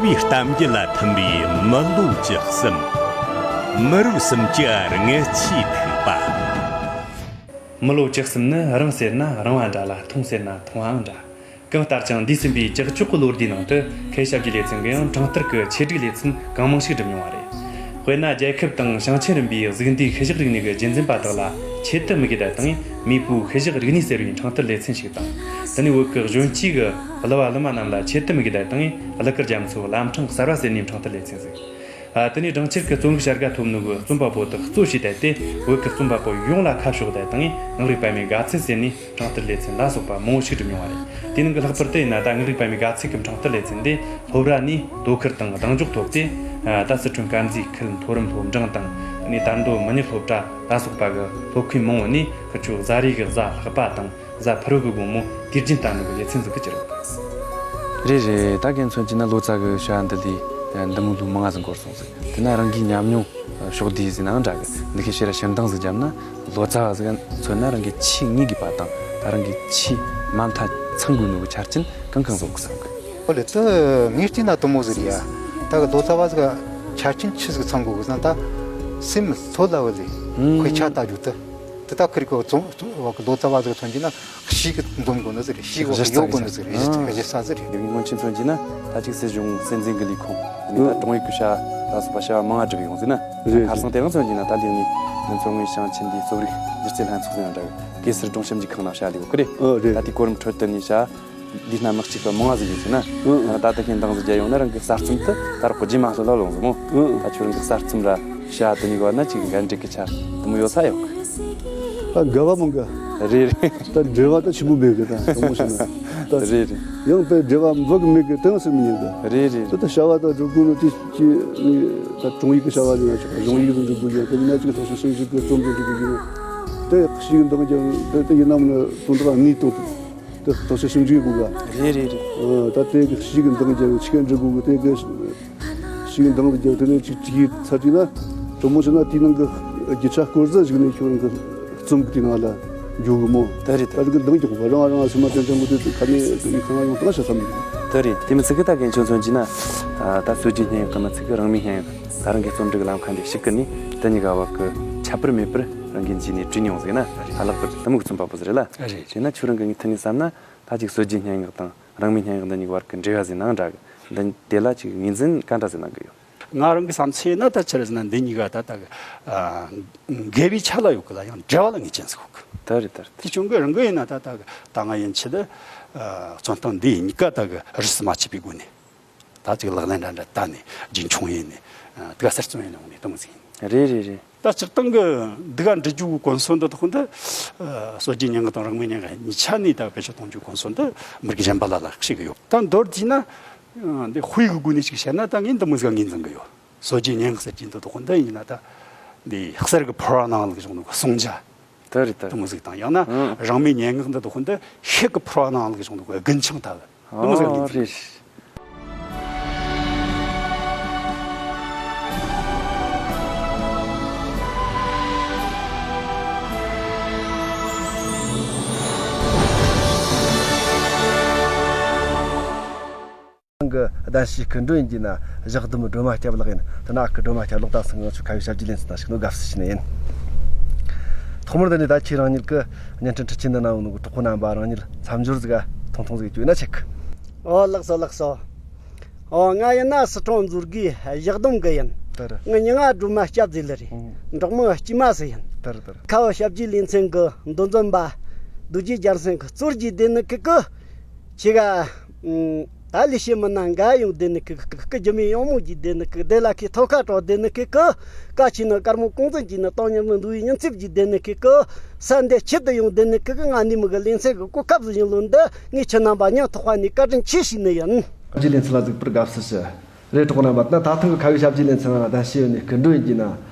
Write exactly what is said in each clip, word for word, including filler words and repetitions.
བའི་གཏམ་རྒྱུད་ལ་འཐིམ་པའི་མི་ལོ་བཅུ་གསུམ། མི་རབས་སུམ་ཅུ་རྔུལ་ཆུའི་ཐིགས་པ། མི་ལོ་བཅུ་གསུམ་ནི་རིང་ཟེར་ན་རིང་བ་འདྲ་ལ། ཐུང་ཟེར་ན་ཐུང་བའང་འདྲ། གང་ལྟར་ཀྱང་འདས་ཟིན་པའི་བཅུ་གཅིག་གི་ལོ་ཟླའི་ནང་དུ་མཁས་ཞབས་ཀྱི་ལེ་ཚན་གྱིས་ཡང་འཕྲང་སྟར་གྱི་ཆེད་སྒྲིག་ལེ་ཚན་གང་མང་ཞིག་བསྒྲུབས་མྱོང་བ་རེད། དཔེར་ན། རྒྱལ་ཁབ་དང་ཞིང་ཆེན་རིམ་པའི་གཟུགས་འདས་ཤུལ་བཞག་རིག་གནས་ཀྱི་རྒྱུན་འཛིན་པ་དག་ལ་ཆེད་དུ་དམིགས་ཏེ་བཏང་བའི་མེས་པོའི་ཤུལ་བཞག་རིག་གནས་ཟེར་བའི་འཕྲང་སྟར་ལེ་ཚན་ཞིག་དང་། དེ་ནས་བོད་ཀྱི་གཞོན་སྐྱེས་ཀྱི་གླུ་བ་གླུ་མ་རྣམས་ལ་ཆེད་དུ་དམིགས་ཏེ་བཏང་བའི་གླུ་གར་རྒྱ་མཚོའི་བླ་འཕྲང་གསར་བ་ཟེར་ནས་འཕྲང་སྟར་ལེ་ཚན་ཟིག་ཨ། དེ་ནས་སྦྲང་ཆར་གྱི་རྩོམ་རིག་བྱ་དགའ་ཐོབ་ནོ་གི་རྩོམ་པ་པོ་དག་གཙོ་བྱས་བསྡད་དེ། བོད་ཀྱི་རྩོམ་པ་པོ་ཡོངས་ལ་ཁ་ཕྱོགས་བསྡད་བཏང་བའི་ངག་རིག་པད་མའི་དགའ་ཚལ་ཟེར་ནས་འཕྲང་སྟར་ལེ་ཚན་ལ་སོགས་པ་མང་བོ་ཞིག་བསྒྲུབས་མྱོང་བ་རེད། དེའི་ནང་གི་ལྷག་པར་དུ་ཡིན་ན། ད་ངག་རིག་པད་མའི་དགའ་ཚལ་གྱི་འཕྲང་སྟར་ལེ་ཚན་འདི་སློབ་ར་ནས་དོ་ཁུར་དང་གདེང་འཇོག་ཐོབ་སྟེ། ཨ། ད་སི་ཁྲོན་དཀར་མཛེས་ཁུལ་མཐོ་རིམ་སློབ་འབྲིང་དང་། དེ་ནས་དར་མདོ་མི་ཉག་སློབ་གྲྭ་ལ་སོགས་པ་གི་སློབ་ཁུལ་མང་བོ་ནས་ཁུ་ཆོ་བཟའ་རེས་ཀྱི་བཟའ་ལྷག་པ་དང་། བཟའ་ཕུར་བུ་གི་དགོང་མོ་དུས་རྒྱུན་ལྟར་ནོ་གི་ལེ་ཚན་ཟིག་གི་གྱུར། རེད་རེད། ད་གན་མཚོན་གྱི་ན་ལོ་ཙཱ་གི་བྱ་བ་འདི་ལས་འདི་མོ་ལོ་མང་ང་ཟིག་འགོར་སོང་ཟིག་དེ་ན་རང་གི་ཉམས་མྱོང་ཕྱོགས་བསྡུས་ཟིག་ནའང་འདྲ་གི། འདི་གི་ཕྱིར་ཕྱིར་འདང་ཟིག་བརྒྱབ་ན། ལོ་ཙཱ་བ་ཟིག་མཚོན་ན་རང་གི་ཆེས་ངེས་དགོས་པ་དང་། ད་རང་གི་ཆེས་མ་མཐའ་ཚང་དགོས་ནོ་གི་ཆ་རྐྱེན་གང་གང་ཟིག་ཡོད་གི་བསམ་གི། ཨོ་ལེ། ད་ངས་བལྟས་ན་དེ་མོ་ཟིག་རེད་ཡ། ད་གི་ལོ་ཙཱ་བ་ཟིག་ཆ་རྐྱེན་ཆི་ཟིག་ཚང་དགོས་གི་ཟེར་ན། ད་སེམས་ཚོ་ལ་བ་ལེ། ཨང་། དཔེ་ཆ་ལྟ་རྒྱུ་དེ། དེ་ད་ཁིར་གི་རྩོམ་བ་གི་ལོ་ཙཱ་བ་ཟིག་མཚོན་གྱི་ན་གཤིས་ཀྱི་འཛོམས་དགོས་ནི་ཟིག་རེད། གཤིས་བ་གི་ཡོད་དགོས་ནི་ཟིག་རེད། གཞི་རྩ་ཟིག་རེད། དེ་མིན་སྔོན་ཆད་མཚོན་གྱི་ན། ད་ཅིག་སྲིད་གཞུང་སྲིད་འཛིན་གྱི་ལས་ཁུངས། དེ་ནས་ད་ཨང་། ཀྲུང་ཡིག་གི་བྱ་ལ་སོགས་པ་བྱ་བ་མང་ང་བསྒྲུབས་ཡོང་ཟིག་ན། རེད། ཁ་སང་དེ་རིང་མཚོན་གྱི་ན། ད་ལིང་ནས་ང་ཚོ་དངོས་ཞིང་ཆེན་འདིའི་རྩོམ་རིག་སྒྱུ་རྩལ་ལྷན་ཚོགས་ཟེར་ཡང་འདྲ་གི། གེ་སར་སྒྲུང་ཞིབ་འཇུག་ཁང་ནང་བྱ་ལས་གོ་གི་རེད། ཨོ་རེད། ད་དེའི་གོ་རིམ་ཁྲོད་དུ་ནས་བྱ་འདི་སྣ་མི་གཅིག་པ་མང་ང་ཟིག་ཡོད་ཟེར་ན། ཨང་། ད་ལྟ་ཁྱེད་འདང་ཟིག་རྒྱག་ཡོང་ན། རང་གི་གསར་རྩོམ་དེ་ད་རག་པོ་རྗེས་མ་ལྷོད་ལྷོད་ལོང་ཟིག་མོ། ཨང་། ད་ཁྱོད་རང་གི་གསར་རྩོམ་ར་བྱ་དེ་གཉིས་ཀ་བར་ན་ཅིག་འགལ་འབྲེལ་གྱི་ཆ་དེ་མོ་ཡོད་ས་ཡོད་གི། ད་འགལ་བ་མང་གི། རེད་རེད། ད་འབྲེལ་བ་ད་ཆེན་པོ་མེད་གི། ད་དེ་མོ་བྱས་ན་ད། རེད་རེད། ཡང་ད་འབྲེལ་བ་འབུ་གི་མེད་གི་དེ་ཡང་ཟེར་མི་ཉན་གི། རེད་རེད། ད་ད་བྱ་བ་ད་སྒྲུབ་དགོས་ནོ་དེ་ཅི་ནི་ད་ཀྲུང་ཡིག་གི་བྱ་བ་ཡིན་ན་ཆོག་གཞུང་ཡིག་ཟིག་འབྲི་དགོས་ཀྱང་། དེ་མིན་ན་ཅིག་ཐོག་ཤེས་ཤིང་ཞིག་གི་རྩོམ་ཟིག་འབྲི་དགོས་ཀྱང་། དེ་ཡག་ཤིག་འདང་རྒྱབ། དེ་དེ་ཡིན་ནམ་ནི་དོན་དག་ནུས་སྟོབས་དེ་ཐོག་ཤེས་ཤིང་འབྲི་དགོས་ག། རེད་རེད་རེད། ཨ། ད་དེ་གི་ཤིག་གི་འདང་རྒྱབ། ཆི་ག་འབྲི་དགོས་གི། དེ་གི་ཤིག་གི་འདང་རྒྱབ། དེ་ནས་ཅིག་ཅིག་ཡིག་ཚར་གྱི་ན། དྲང་མོ་བྱས་ན་དེའི་ནང་གི་རྒྱུ་ཆ་སྐོར་ཟིག་གཞིགས་ནས་ཁྱོད་རང་གི་རྩོམ་གི་དེ་ནང་ལ་འཇུག་གི་མོ། དེ་རེད། ད་དེ་གི་འདང་རྒྱག་པ་རང་རང་སེམས་མ་དྲན་དྲན་གི། དེ་ཁ་ནས་ཡིག་ཁང་ཡོང་བཏང་བྱ་བསམ་གི། དེ་རེད། དེ་མི་ཚིག་གི་ད་གན་ཁྱོད་མཚོན་གྱི་ན། ཨ། ད་སྲོལ་རྒྱུན་སྙན་ངག་གི་མི་ཚིག་གི་རང་མོས་སྙན་ངག་ད་རང་གི་རྩོམ་སྒྲིག་ལམ་ཁ་འདི་ཞིག་གི་ནི་དེ་གཉིས་ཀ་བ་གི་ཁྱད་པར་མེད་པར་རང་གི་འཇུས་ནས་བྲིས་མྱོང་ཟིག་ན། ཨ་ལགས་པར་དེ་མོ་གི་རྩོམ་པ་པོ་ཟིག་རེད་ལ། རེད། དེ་ན་ཁྱོད་རང་གི་ངའི་ཐད་ནས་བསམ་ན། ད་ཅིག་སྲོལ་རྒྱུན་སྙན་ངག་དང་རང་མོས་སྙན་ངག་འདི་གཉིས་བར་གྱི་འབྲེལ་བ་ཟིག་ནའང་འདྲ་གི། འདི་དེ་ལ་ཅིག་ངོས་འཛིན་ག་འདྲ་ཟིག་གནང་གི་ཡོད། ང་རང་གི་བསམ་ཚུལ་ཡིན་ན། ད་ཆི་རེད་ཟེར་ན། འདི་གཉིས་ཀ་ད་ད་གི། ཨ། འགལ་བའི་ཆ་ལ་ཡོད་གི་ལ། ཡང་འབྲེལ་བ་ལ་ངེས་ཅན་ཟིག་ཡོད་གི། ད་རེད། ད་རེད། དེ་བྱུང་གི་རང་གི་ཡིན་ན། ད་ད་གི་ད་ང་ཡིན་ཆེད་དུ། ཨ། རྩོམ་སྟངས་འདི་གཉིས་ཀ་ད་གི་རིས་སུ་མ་ཆད་པའི་སྒོ་ནས། ད་ཅིག་ལག་ལེན་འདྲ་འདྲ་བསྟར་ནས། རྒྱུན་འཁྱོངས་ཡས་ནས། ཨ། དེ་ག་གསར་རྩོམ་ཡས་ནས་འོང་ནས་གཏོང་ཟིག་ཡིན། རེད་རེད་རེད། ད་སྤྱིར་བཏང་གི་འདི་ག་འབྲི་རྒྱུ་གི་གོ་མཚོན་འདི་དག་འདི། ཨ། སྲོལ་རྒྱུན་སྙན་ངག་དང་རང་མོས་སྙན་ངག་གཉིས་ཆ་ནས་ད་བེད་སྤྱོད་གཏོང་རྒྱུའི་གོ་མཚོན་འདི་མི་རིགས་གཞན་པ་ལ་ལ་ཞིག་ཡོད། ད་མདོར་བསྡུས་ན། ཨ། འདི་དཔེ་གི་སྒོ་ནས་ཅིག་བཤད་ན། ད་ངས་འདི་མོ་ཟིག་ངོས་འཛིན་གི་ཡོད། སྲོལ་རྒྱུན་སྙན་ངག་ཟེར་རྒྱུ་འདི་དག་འདི་ཡིན་ན། ད་འདི་གསེར་གི་ཕོར་བ་ནང་ལ་བཞག་ནོ་གི་སྲུང་བྱ། ད་རེད། ད་དེ་མོ་ཟིག་དང་། ཡང་ན་ཨང་། རང་མོས་སྙན་ངག་འདི་དག་འདི་ཤེལ་གི་ཕོར་བ་ནང་ལ་བཞག་ནོ་གི་རྒུན་ཆང་ལྟ་བུ། དེ་མོ་ཟིག་ཨང་། ཡིན་ཟིག་རེད། ནང་གི་གདན་ཞུའི་སྐུ་མགྲོན་ཡིན་གྱི་ན། ཞག་བདུན་སྒྲོལ་མ་སྐྱབས་ལགས་ཡིན། དེ་ན་ཨ་ཁུ་སྒྲོལ་མ་སྐྱབས་ལགས། ད་སང་ང་ཚོ་ཁ་བའི་ཞབས་ཕྱི་ལེ་ཚན་ནང་ཞུགས་ནོ་དགའ་བསུ་ཞུ་ནི་ཡིན། ཐོག་མར་འདི་ནས་ད་ཁྱེད་རང་ཉིད་ཀྱི་བརྙན་འཕྲིན་འཕྲུལ་ཆས་འདི་ན་ཡོད་ནོ་གི་གྲོགས་པོ་རྣམ་པ་རང་ཉིད་མཚམས་སྦྱོར་ཟིག་ག་ཐུང་ཐུང་ཟིག་བཅོས་ན་ཆེ་གི། ཨོ་ལགས་སོ་ལགས་སོ། ཨོ་ང་ཡིན་ན་སི་ཁྲོན་མཛོད་དགེའི་ཞག་སྡོམ་གི་ཡིན། ད་རེད། ངའི་མྱིང་ང་སྒྲོལ་མ་སྐྱབས་ཟེར་ལེ་རེད། ཨང་། འབྲོག་མི་སྐྱིད་མ་ཟེར་ཡིན། ད་རེད་ད་རེད། ཁ་བ་ཞབས་ཕྱི་ལེ་ཚན་གི་མདོ་འཛིན་པ་རྡོ་རྗེ་རྒྱལ་མཚན་གི་གཙོ་བྱས་བསྡད་ནི་གི་གི། ཁྱེད་ཀ་ད་ལས་བྱེད་མི་སྣ་འགའ་ཡོང་བསྡད་ནི་གི་གི། སྐུ་རྒྱུ་མའི་གཡང་མོ་གྱིས་བསྡད་ནི་གི། བདེ་ལ་ཁའི་ཐོ་ཁ་དྲངས་བསྡད་ནི་གི་གི། ཀ་ཆེ་ནི་དཀར་མོ་ཀོང་བཙུན་གྱིས་ནི་སྟོང་ཉིད་ནི་འདུལ་བའི་ཉིན་ཚེབ་ཀྱིས་བསྡད་ནི་གི་གི། ས་འདི་ཁྱེད་དུ་ཡོང་བསྡད་ནི་གི་གི། ང་ནི་མི་གི་ལེ་ཚན་གི་གོ་སྐབས་སུ་ཡིན་ལོ་འདི། ངས་ཁྱེད་རྣམ་པ་སྙིང་ཐག་པ་ནས་བཀའ་དྲིན་ཆེ་ཞུ་ནི་ཡིན། ཞབས་ཕྱི་ལེ་ཚན་ལ་གཟིགས་པར་དགའ་བསུ་ཞུ། རེད། གྲོགས་རྣམ་པ། ད་ད་ཐེངས་ཀྱི་ཁ་བའི་ཞབས་ཕྱི་ལེ་ཚན་ནང་གདན་ཞུས་ཡོད་ནི་སྐུ་མགྲོན་ཡིན་གྱི་ན།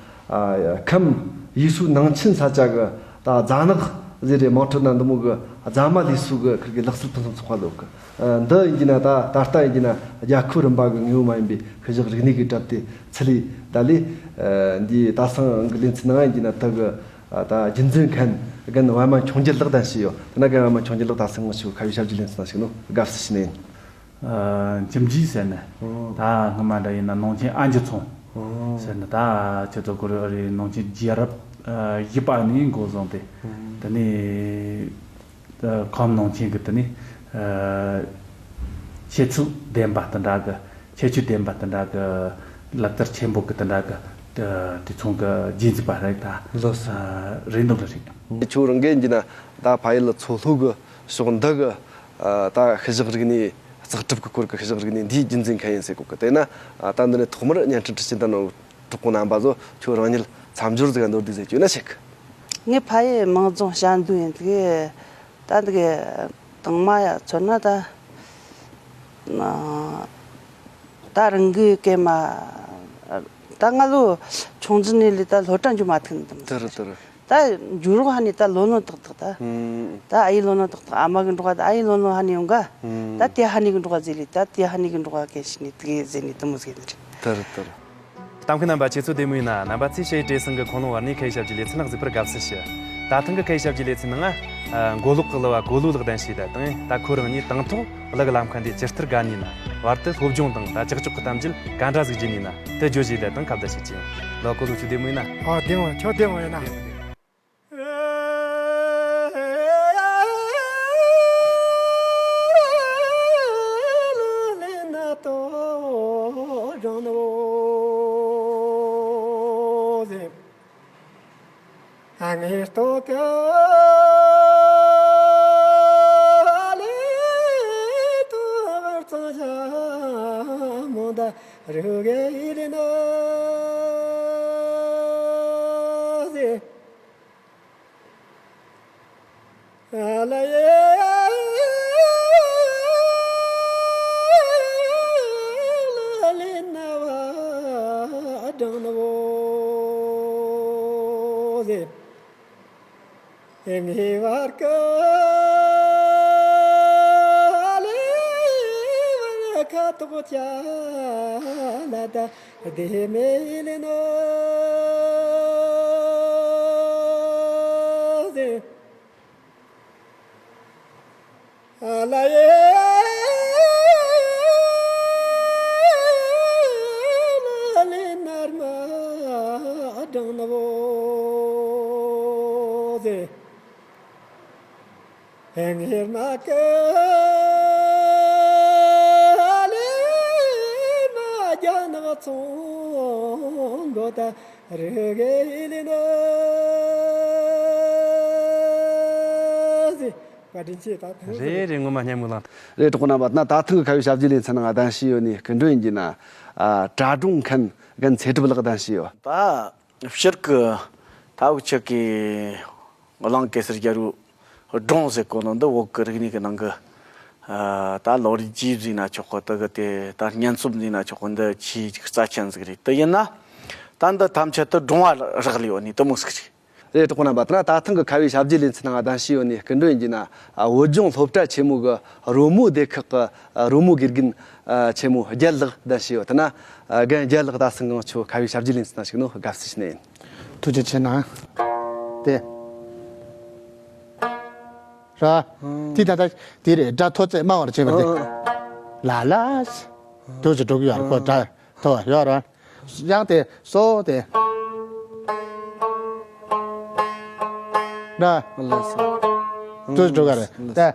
ཨ། ཁམས་ཡུལ་ཤུལ་ནང་ཆེན་ས་ཆ་གི་ད་རྫ་ནག་ཟེར་རེད། དམངས་ཁྲོད་ན་འདི་མོ་གི་རྫ་མ་ལས་སུ་གི་ཁུར་གི་ལག་རྩལ་ཕུན་སུམ་ཚོགས་པ་ལོ་གི། ཨ། འདི་ཡིན་གྱི་ན་ད་ད་ལྟ་ཡིན་གྱི་ན་རྒྱལ་ཁབ་རིམ་པ་གི་དངོས་པོ་མ་ཡིན་པའི་ཤུལ་བཞག་རིག་གནས་ཀྱི་གྲུབ་དེ་ཚུལ་ལས་ད་ལས། ཨ། འདི་ད་སང་གི་ལེ་ཚན་ནང་ཡིན་གྱི་ན་ད་གི། ཨ། ད་རྒྱུན་འཛིན་མཁན་རྒན་པད་མ་འཁྱོངས་རྒྱལ་ལགས་གདན་ཞུས་ཡོད། དེ་ན་རྒན་པད་མ་འཁྱོངས་རྒྱལ་ལགས། ད་སང་ང་ཚོའི་ཁ་བའི་ཞབས་ཕྱི་ལེ་ཚན་ནང་ཞུགས་ནོ་དགའ་བསུ་ཞུ་ནི་ཡིན། ཨ། འཇིམ་རྗེ་ཟེར་ནས། ཨོ། ད་སྔོན་མ་འདྲ་ཡིན་ན་ནང་ཆེན་ཨ་འཇུ་ཚང་ཟེར་ནས། ད་ཁྱེད་ཚོ་གོ་རེ་རེ། ནང་ཆེན་རྒྱལ་རབས་བཞི་པ་ནས་འགོ་བཟུང་སྟེ། དེ་ནས་ཁམས་ནང་ཆེན་གྱི་དེ་ནས་ཁྱད་ཆོས་ལྡན་པ་དེ་འདྲ་གི། ཁྱད་ཆོས་ལྡན་པ་དེ་འདྲ་གི། ལག་བསྟར་ཆེན་པོ་གི་དེ་འདྲ་གི་དེ་ཚང་གི་རྗེས་འཛིན་པ་རེད། ད་ལགས་སོ། རེད་འདུག་ལ་རེད། ཁྱོད་རང་གིས་ཡིན་གྱི་ན་ད་ཕ་ཡུལ་མཚོ་ལྷོ་གི་ཕྱོགས་འདི་གི། ཨ། ད་ཤུལ་བཞག་རིག་གནས་གཙག་སྒྲུབ་ཀྱི་སྐོར་གྱི་ཤུལ་བཞག་རིག་གནས་འདིའི་རྒྱུན་འཛིན་མཁན་ཡིན་ཟེར་གོ་གི། དེས་ན། ཨ། ད་འདི་ནས་ཐོག་མར་བརྙན་འཕྲིན་འཕྲུལ་ཆས་འདི་ནང་གྲོགས་པོ་རྣམ་པ་ཚོ། ཁྱོད་རང་ཉིད་མཚམས་སྦྱོར་ཟིག་འདོར་དུས་ཟེར་གྱི་ཡོད་ན་བཤད་གི། ངས་ཕ་ཡུལ་མང་རྫོང་ཞྭ་མདོ་ཡིན་གི། ད་འདི་གི་དང་མ་ཡ་མཚོན་ན་ད། ད་རང་གི་སྐད་མ། ད་ང་ལོ་ཆུང་ཙི་ནས་ལས་ད་སློབ་གྲྭ་འགྱོ་མ་ཐུབ་ནི་དང་། དེ་རེད། དེ་རེད། ད་འགྱུར་རོགས་ཧ་ནི་ད་ལོ་ནོ་ཏག་ཏག་ད། ཨུམ། ད་ཨ་ཡེ་ལོ་ནོ་ཏག་ཏག་ཨ་མ་གི་འགྲོགས་ད་ཨ་ཡེ་ལོ་ནོ་ཧ་ནི་ཡོང་ག་ཨུམ། ད་དེ་ཧ་ནི་གི་འགྲོགས་ཟེར་ལི། ད་དེ་ཧ་ནི་གི་འགྲོགས་གན་ཤི་ནི་དེ་གི་ཟེར་ནི་དེ་མོ་ཟེར་ནི་རེད། དེ་རེད། དེ་རེད། གཏམ་མཁན་རྣམ་པ། ཁྱེད་ཚོ་བདེ་མོ་ཡིན་ན། རྣམ་པ་ཚོས་ཞ་ཡི་བྲེ་སྲིང་གི་ཁུངས་ལུང་བར་ནས་ཁ་ཡི་ཞབས་ཀྱི་ལེ་ཚན་ནང་གཟིགས་པར་དགའ་བསུ་ཞུ། ད་ཐེངས་ཀྱི་ཁ་ཡི་ཞབས་ཀྱི་ལེ་ཚན་ནང་། ཨ། མགོ་ལོག་གི་གླུ་བ་གོ་ལོ་ལགས་གདན་ཞུས་ད་དང་། ད་ཁོ་རང་ཉིད་དང་ཐོག་གླུ་གི་ལམ་ཁ་འདི་ཇི་ལྟར་དགའ་ནི་ན། བར་དུ་སློབ་སྦྱོང་དང་ད་ཅག་ཅོག་གི་གཏམ་རྒྱུད་ག་འདྲ་ཟིག་བརྒྱུད་ནི་ན། དེ་བརྗོད་བྱས་ད་དང་ཁ་བརྡ་བྱེད་ཀྱི་ཡོད། ལོ་གོ་ལོ། ཁྱོད་བདེ་མོ་ཡིན་ན། ཨ། བདེ་མོ། ཁྱོད་བདེ་མོ་ཡིན་ན། བཀའ་དྲིན་ཆེ། ད་ཐུགས་རེད། རེད། ངོ་མ་སྙན་མོ་ལངས། རེད། གྲོགས་པོ་རྣམ་པ། ད་ད་ཐེངས་ཁ་ཡོད་ཞབས་ཀྱི་ལེ་ཚན་ནང་གདན་ཞུས་ཡོད་ནི་སྐུ་མགྲོན་ཡིན་གྱི་ན། ཨ། གྲྭ་སྒྲུང་མཁན་རྒན་ཚེ་གྲུབ་ལགས་གདན་ཞུས་ཡོད། ད་སྤྱིར་གི་ད་འུ་ཅག་གི་གླིང་གེ་སར་རྒྱལ་པོའི་སྒྲུང་ཟེར་གོ་ནོ་འདི་བོད་ཀྱི་རིག་གནས་ཀྱི་ནང་གི། ཨ། ད་ལོ་རྒྱུས་ཟེར་ན་ཆོག་གི། དེ་གི་དེ་ད་སྙན་རྩོམ་ཟེར་ན་ཆོག་གི། འདི་ཆེས་རྩ་ཆེན་ཟིག་རེད། དེ་ཡིན་ན་ད་འདི་ཐམས་ཅད་དུ་སྒྲུང་བ་རག་ལས་ཡོད་ནི་དེ་མོ་ཟིག་རེད། རེད། གྲོགས་པོ་རྣམ་པ། ད་ད་ཐེངས་ཀྱི་ཁ་བའི་ཞབས་ཀྱི་ལེ་ཚན་ནང་གདན་ཞུས་ཡོད་ནི་སྐུ་མགྲོན་ཡིན་གྱི་ན། ཨ། བོད་ལྗོངས་སློབ་གྲྭ་ཆེན་མོ་གི་རོལ་མོ་སྡེ་ཁག་གི། ཨ། རོལ་མོ་དགེ་རྒན། ཨ། ཆེན་མོ་རྒྱལ་ལགས་གདན་ཞུས་ཡོད། དེ་ན། ཨ། རྒན་རྒྱལ་ལགས། ད་སང་གང་ཁྱོད་ཁ་བའི་ཞབས་ཀྱི་ལེ་ཚན་ནང་ཞུགས་ནོ་དགའ་བསུ་ཞུ་ནི་ཡིན། ཐུགས་རྗེ་ཆེ་གནང་། དེ། ར། དེ་ད་ལྟ་དེ་རེད། སྒྲ་མཐོ་ཚད་དམའ་བར་བྱེད་པ་དེ། ལ་ལ། དུས་སུ་འགྲོ་གི་ཡོད་རེད་ཁོ། སྒྲ་མཐོ་བ་ཡོད་རེད། ཡང་དེ་སོ་དེ། ར། ལགས་སོ། དུས་སུ་འགྲོ་གི་རེད། ལགས་སོ། དེ། ར། དེ་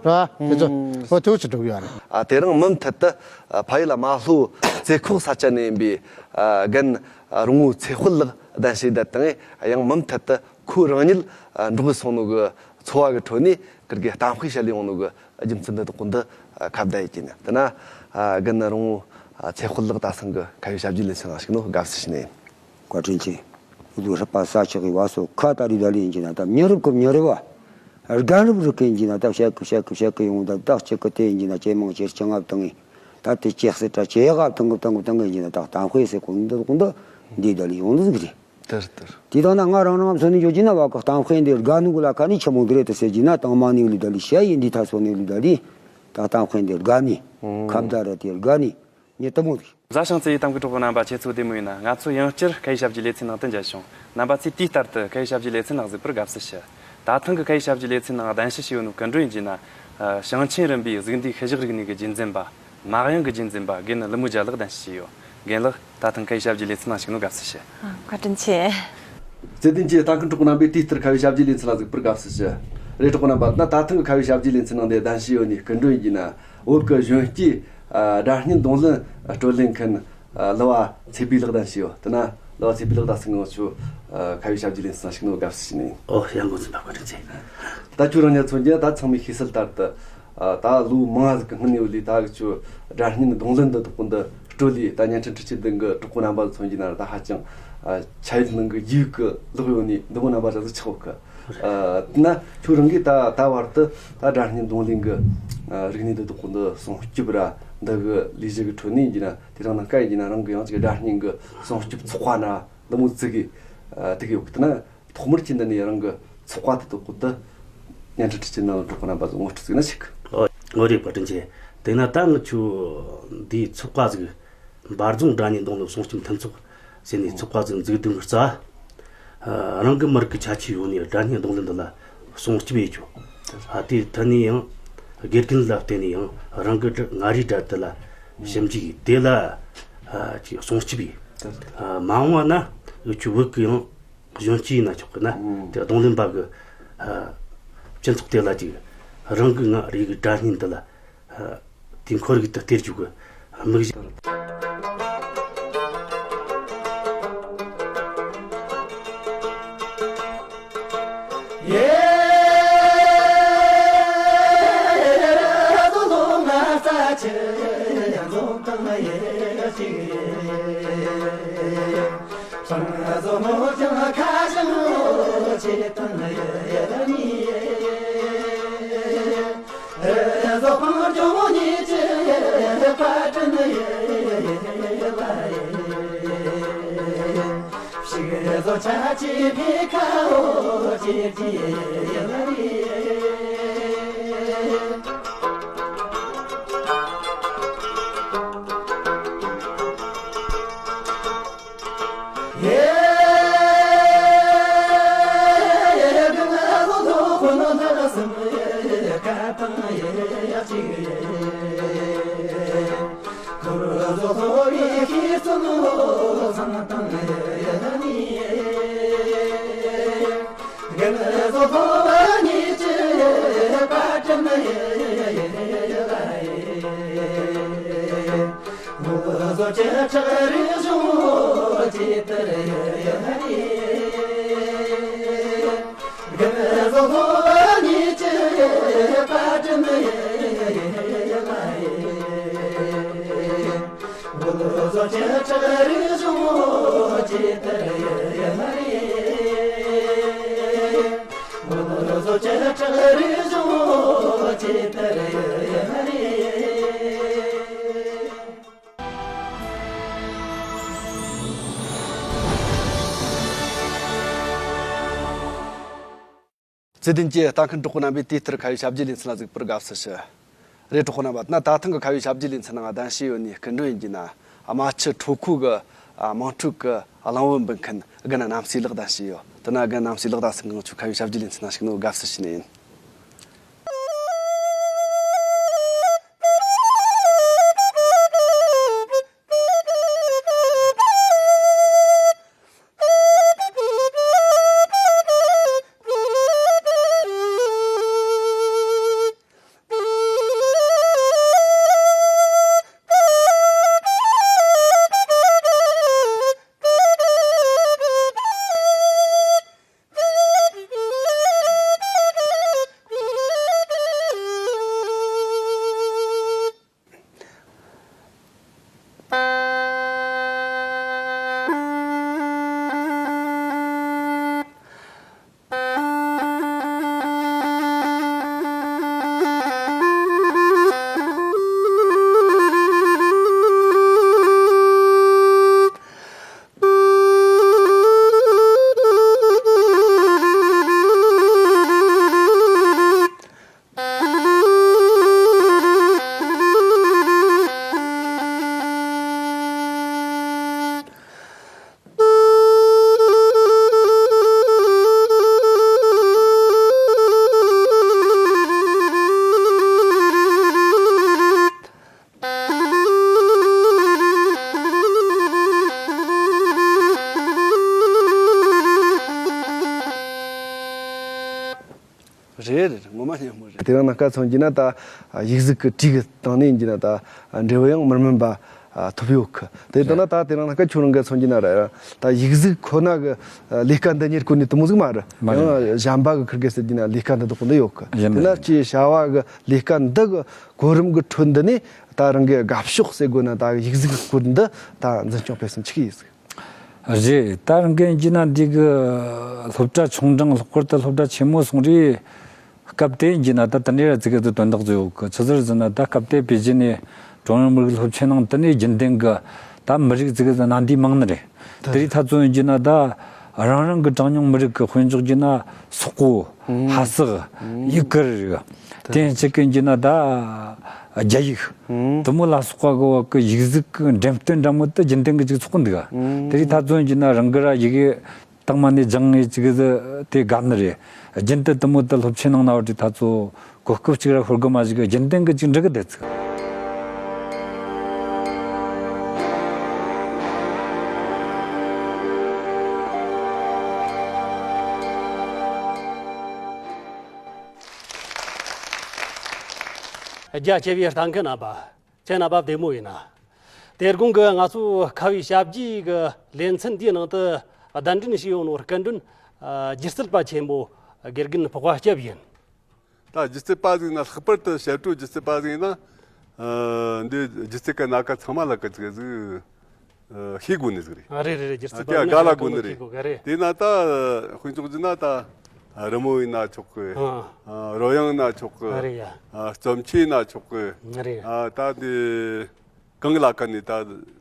ཚོ་ཨོ་དུས་སུ་འགྲོ་གི་ཡོད་རེད། ཨ། དེ་རིང་མུ་མཐུད་དུ། ཨ། ཕ་ཡུལ་རྨ་ལྷོ་རྩེ་ཁོག་ས་ཆ་ནས་ཡིན་པའི། ཨ། རྒན་རོང་བོ་ཚེ་དཔལ་ལགས་གདན་ཞུས་དེ་དང་། ཡང་མུ་མཐུད་དུ་ཁོ་རང་ཉིད། ཨ། འབྲོག་སོང་ནོ་གི་འཚོ་བ་གི་ཁྲོད་ནས་ཁིར་གི་གཏམ་དཔེ་བཤད་ལས་ཡོང་ནོ་གི་རྒྱུ་མཚན་འདི་དག་འདི་ཁ་བརྡ་ཡེད་ཀྱི་ནི། དེ་ན། ཨ། རྒན་རོང་བོ་ཚེ་དཔལ་ལགས། ད་སང་གི་ཁ་བའི་ཞབས་ཀྱི་ལེ་ཚན་ནང་ཞུགས་ནོ་དགའ་བསུ་ཞུ་ནི་ཡིན། བཀའ་དྲིན་ཆེ། ལུག་ཧྲི་པ་ས་ཆག་གི་བ་སོ་ཁ་ད་རི་ད་ལི་ཡིན་གྱི་ན། ད་མྱི་རབས་ཀྱི་མྱི་རབས་བ། རྒན་རབས་རིགས་ཀྱི་ཡིན་གྱི་ན། ད་བཤད་ཀི་བཤད་ཀི་བཤད་ཀི་ཡོང་། ད་ད་གཅིག་གི་དེ་ཡིན་གྱི་ན་ཇེ་མང་ཇེ་ལྕི་ང་བཏང་ངི། ད་དེ་ཅེག་སེ་ཏྲ་ཇེ་ཡག་བཏང་གི་བཏང་གི་བཏང་གི་ཡིན་གྱི་ན། ད་གཏམ་དཔེ་ཟེར་གོ་འདི་གོ་འདི་འདི་ད་ལི་ཡོང་འདི་ཟིག་རེད། དེར་དེར། དེ་དང་ན་ང་རང་རང་མཚོན་ནས་བརྗོད་ཀྱི་ན། བ་གི་གཏམ་དཔེ་འདི་དགའ་ནི་གུ་ལ་ཁ་ནི་ཆི་མོ་འདི་རེད་དུ་ཟེར་གྱི་ན། དང་མ་ནི་ལི་ད་ལི་ཤ་ཡི་འདི་ཐ་སོ་ནི་ལི་ད་ལི། ད་གཏམ་དཔེ་འདི་དགའ་ནི། ཁ་བརྡ་ར་དེ་དགའ་ནི། ཉེ་དུ་མོ་ཟིག་བཟའ་ཞིང་རྩེ་ཡི་གཏམ་གྱི་གྲོགས་པོ་རྣམ་པ། ཁྱེད་ཚོ་བདེ་མོ་ཡིན་ན། ང་ཚོ་ཡང་བསྐྱར་ཁ་ཡི་ཞབས་ཀྱི་ལེ་ཚན་ནང་དུ་མཇལ་བྱུང་། རྣམ་པ་ཚོས་དུས་ལྟར་དུ་ཁ་ཡི་ཞབས་ཀྱི་ལེ་ཚན་ནང་གཟིགས་པར་དགའ་བསུ་ཞུ། ད་ཐེངས་ཀྱི་ཁ་ཡི་ཞབས་ཀྱི་ལེ་ཚན་ནང་གདན་ཞུ་བྱས་ཡོད་ནོ་སྐུ་མགྲོན་ཡིན་གྱི་ན། ཞིང་ཆེན་རིམ་པའི་གཟུགས་འདས་ཤུལ་བཞག་རིག་གནས་ཀྱི་རྒྱུན་འཛིན་པ། མ་གཡང་གི་རྒྱུན་འཛིན་པ་རྒན་ལི་མོ་རྒྱལ་ལགས་གདན་ཞུ་བྱས་ཡོད། རྒན་ལགས། ད་ཐེངས་ཁ་ཡི་ཞབས་ཀྱི་ལེ་ཚན་ནང་ཞུགས་ནོ་དགའ་བསུ་ཞུ། ཨ། བཀའ་དྲིན་ཆེ། བརྩེ་ལྡན་གྱི་ལྟ་མཁན་གྲོགས་པོ་རྣམ་པས་དུས་ལྟར་ཁ་བའི་ཞབས་ཀྱི་ལེ་ཚན་ལ་གཟིགས་པར་དགའ་བསུ་ཞུ། རེད། གྲོགས་པོ་རྣམ་པ། ད་ཐེངས་ཀྱི་ཁ་བའི་ཞབས་ཀྱི་ལེ་ཚན་ནང་དེ་གདན་ཞུས་ཡོད་ནི་སྐུ་མགྲོན་ཡིན་ན། བོད་ཀྱི་གཞོན་སྐྱེས་སྒྲ་སྙན་རྡུང་ལེན་བགྲོ་གླེང་མཁན་ལི་བ་ཚེ་འཕེལ་ལགས་གདན་ཞུས་ཡོད། དེ་ན་ལི་བ་ཚེ་འཕེལ་ལགས། ད་ཐེངས་ང་ཚོ་ཁ་བའི་ཞབས་ཀྱི་ལེ་ཚན་ཞུགས་ནོ་དགའ་བསུ་ཞུ་ནི་ཡིན། ཨོ། ཡང་འགོ་འཛིན་པ་བཀའ་དྲིན་ཆེ། ད་ཁྱོད་རང་ཉིད་མཚོན་རྒྱུ་ན། ད་ཚང་མས་ཤེས་གསལ་ལྟར་དུ། ད་ལོ་མང་ཟིག་གི་སྔོན་ནས་ལས་ད་གི་ཆོ་སྒྲ་སྙན་རྡུང་ལེན་འདི་དག་འདི་སྤྲོད་ལས། ད་བརྙན་འཕྲིན་འཕྲུལ་ཆས་འདི་གི་གྲོགས་པོ་རྣམ་པ་མཚོན་རྒྱུ་ན། ད་ཧ་ཅང་ཆ་ཡུལ་ནང་གི་ཡིད་གི་ལོག་ཡོད་ནི་འདི་མོ་རྣམ་པ་ར་ཟིག་ཆགས་ཡོད་གི། དེ་ན་ཁྱོད་རང་གིས་ད་ད་བར་དུ་ད་སྒྲ་སྙན་རྡུང་ལེན་གི་རིག་གནས་འདི་དག་འདི་སྲུང་སྐྱོབ་ར་འདི་གི་ལས་གཞི་གི་ཁྲོད་ནས་ཡིན་གྱི་ན། དེ་རིང་ནངས་ཀ་ཡིན་གྱི་ན་རང་གི་ཡང་ཅིག་སྒྲ་སྙན་གི་སྲུང་སྐྱོབ་ཚོགས་པ་ན་འདི་མོ་ཟིག་གི་དེ་གི་ཡོད་གི། དེ་ན། ཐོག་མར་ཁྱེད་འདི་ནས་རང་གི་ཚོགས་པ་དེ་དག་གོ་དེ་བརྙན་འཕྲིན་འཕྲུལ་ཆས་ནང་ལ་གྲོགས་པོ་རྣམ་པ་ཚོ་ངོ་སྤྲོད་ཅིག་ན་ཞིག། ཨོ། ཨོ་རེད། བཀའ་དྲིན་ཆེ། དེས་ན་ད་ང་ཆོ་འདིའི་ཚོགས་པ་ཟིག། འབའ་རྫོང་སྒྲ་སྙན་རྡུང་ལེན་སྲུང་སྐྱོབ་མཐུན་ཚོགས་ཟེར་ནས་ཚོགས་པ་ཟིག་འཛུགས་དོན་གི་རྩ། ཨ། རང་གི་མི་རིགས་ཀྱི་ཁྱད་ཆོས་ཡོད་ནི་སྒྲ་སྙན་རྡུང་ལེན་འདི་ལ་སྲུང་སྐྱོབ་ཡེད་རྒྱུ། ཨ། དེ་ཐད་ནས་ཡང་དགེ་རྒན་ལ་བརྟེན་ནས་ཡང་རང་གི་སྒྲ། མངའ་རིས་སྒྲ་དེ་ལ་ཞིབ་འཇུག་ཡེད། དེ་ལ། ཨ། ཅིག་སྲུང་སྐྱོབ་ཡེད། ཨ། མ་འོངས་པ་ན་འུ་ཆོ་བོད་ཀྱི་ཡང་གཞོན་སྐྱེས་ཡིན་ན་ཆོག་གི་ན། ཨང་། དེ་རྡུང་ལེན་པ་གི། ཨ། སྤྱི་ཚོགས་དེ་ལ་ཅིག་རང་གི་མངའ་རིས་ཀྱི་སྒྲ་སྙན་འདི་ལ། ཨ། དེ་ཁོར་ཡུག་ཏུ་སྟེར་རྒྱུ་གི་དམིགས་ཡུལ། བརྩེ་ལྡན་གྱི་ལྟ་མཁན་གྲོགས་པོ་རྣམ་པས་དུས་ལྟར་ཁ་བའི་ཞབས་ཀྱི་ལེ་ཚན་ལ་གཟིགས་པར་དགའ་བསུ་ཞུ། རེད། གྲོགས་པོ་རྣམ་པ། ད་ཐེངས་ཀྱི་ཁ་བའི་ཞབས་ཀྱི་ལེ་ཚན་ནང་གདན་ཞུས་ཡོད་ནི་སྐུ་མགྲོན་ཡིན་གྱི་ན། རྨ་ཆུ་ཁྲོ་ཁོ་གི་དམངས་ཁྲོད་ཀྱི་གླེང་བུ་འབུད་མཁན་རྒན་རྣམ་སྲས་ལགས་གདན་ཞུས་ཡོད། དེ་ན་རྒན་རྣམ་སྲས་ལགས། ད་ཐེངས་ང་ཚོའི་ཁ་བའི་ཞབས་ཀྱི་ལེ་ཚན་ནང་ཞུགས་ནོ་དགའ་བསུ་ཞུ་ནི་ཡིན། རེད་རེད། ངོ་མ་སྙན་མོ་རེད། དེ་རིང་ནངས་ཀ་མཚོན་རྒྱུ་ན་ད་ཡིག་གཟུགས་ཀྱི་དྲི་གི་སྟེང་ནས་ཡིན་རྒྱུ་ན་ད་འབྲས་བུ་ཡང་མི་དམན་པ་ཐོབ་ཡོད་གི། དེ་ལྟ་ན་ད་དེ་རིང་ནངས་ཀ་ཁྱོད་རང་གི་མཚོན་རྒྱུ་ན་ར་ད་ཡིག་གཟུགས་ཁོ་ན་གི་ལས་ཀ་འདི་གཉེར་གོ་ནི་དེ་མོ་ཟིག་མ་རེད། མ་རེད། ཡང་གཞན་པ་གི་ཁིར་གེ་ཟེར་རྒྱུ་ན་ལས་ཀ་འདི་དག་འདི་ཡོད་གི། ཡིན་དེ་ན་ཡིན། ཅི་བྱ་བ་གི་ལས་ཀ་འདི་གི་གོ་རིམ་གི་ཁྲོད་འདི་ནས་ད་རང་གི་དགའ་ཕྱོགས་ཟེར་དགོས་ན་ད་ཡིག་གཟུགས་གི་སྐོར་འདི་ད་འཛིན་སྐྱོང་སྤེལ་གསུམ་ཆི་གི་ཡིན་ཟིག་རེད། ད་རང་གི་ཡིན་རྒྱུ་ན་འདི་གི་སློབ་གྲྭ་ཆུང་འབྲིང་ལྷག་པར་དུ་སློབ་གྲྭ་ཆེན་མོ་སོང་རེད། སྐབས་དེ་ཡིན་རྒྱུ་ན་ད་དེ་ནས་ར་ཙི་གེ་ཙི་དོན་དག་ཙི་ཡོད་གི། ཆི་ཟེར་ཟེར་ན་ད་སྐབས་དེ་པེ་ཅིན་ནས་ཀྲུང་དབྱང་མི་རིགས་སློབ་ཆེན་ནང་དེ་ནས་རྒྱུན་ལྡན་གི་ད་མི་རིགས་ཙི་གེ་ཙི་སྣ་འདུས་མང་ནི་རེད། དེ་རིགས་ཐ་ཚོ་ཡིན་རྒྱུ་ན་ད་རང་རང་གི་གྲངས་ཉུང་མི་རིགས་གི་དཔེ་འཇོག་རྒྱུ་ན་སོག་པོ། ཧ་སག་ཡུ་གུར། དེ་གཅིག་གི་ཡིན་རྒྱུ་ན་ད་རྒྱ་ཡིག་དེ་མོ་ལ་སོགས་པ་གི་བ་གི་ཡིག་གཟུགས་གི་འགྲེམས་སྟོན་འདྲ་མོ་དེ་རྒྱུན་ལྡན་གི་ཅིག་ཚོགས་འདུག་དེ་རིགས་ཐ་ཚོ་ཡིན་རྒྱུ་ན་རང་གི་ར་ཡི་གེ་དང་མ་ནས་སྦྱངས་ངེས་ཅིག་དེ་དགའ་ནི་རེད། རྒྱུན་དུ་དེ་མོ་དེ་སློབ་ཆེན་ནང་ན་བ་དེ་ཐ་ཚོ་གོ་སྐབས་ཅིག་ར་ཤོར་གི་མ་ཞིག་རྒྱུན་ལྡན་གི་ཅིག་འགྲིག་གི་བསྡད་ཚུགས། རྒྱ་ཆེ་བའི་ལྟ་མཁན་རྣམ་པ། ཁྱེད་རྣམ་པ་བདེ་མོ་ཡིན་ན། དེ་དགོང་གི་ང་ཚོའི་ཁ་བའི་ཞབས་རྗེས་ཀྱི་ལེ་ཚན་འདིའི་ནང་དུ་གདན་འདྲེན་བྱས་ཡོད་ནོ་སྐུ་མགྲོན་སྒྱུ་རྩལ་པ་ཆེན་མོ་དགེ་རྒན་འཕགས་པ་སྐྱབས་ཡིན། ད་སྒྱུ་རྩལ་པ་ཟིག་ན་ལྷག་པར་དུ་ཞབས་བྲོ་སྒྱུ་རྩལ་པ་ཟིག་ན། འདི་སྒྱུ་རྩལ་གི་སྣ་ཁ་ཚང་མ་ལ་གི་ཟིག་ཟིག་ཤེས་དགོས་ནི་ཟིག་རེད། ཨ་རེད་རེད་རེད། སྒྱུ་རྩལ་པ་དེ་མིན་ག་ལ་ན་དགོས་ནི་རེད། ཤེས་དགོས་གི་རེད། དེ་ན་ད་དཔེ་འཇོག་རྒྱུ་ན་ད་རི་མོ་ཡིན་ན་ཆོག་གི། ཨ། རོལ་དབྱངས་ན་ཆོག་གི། ཨ་རེད་ཡ། ཨ། རྩོམ་ཆོས་ན་ཆོག་གི། ཨ་རེད་ཡ། ཨ། ད་འདི་གང་ལ་ཁ་ནས་ད་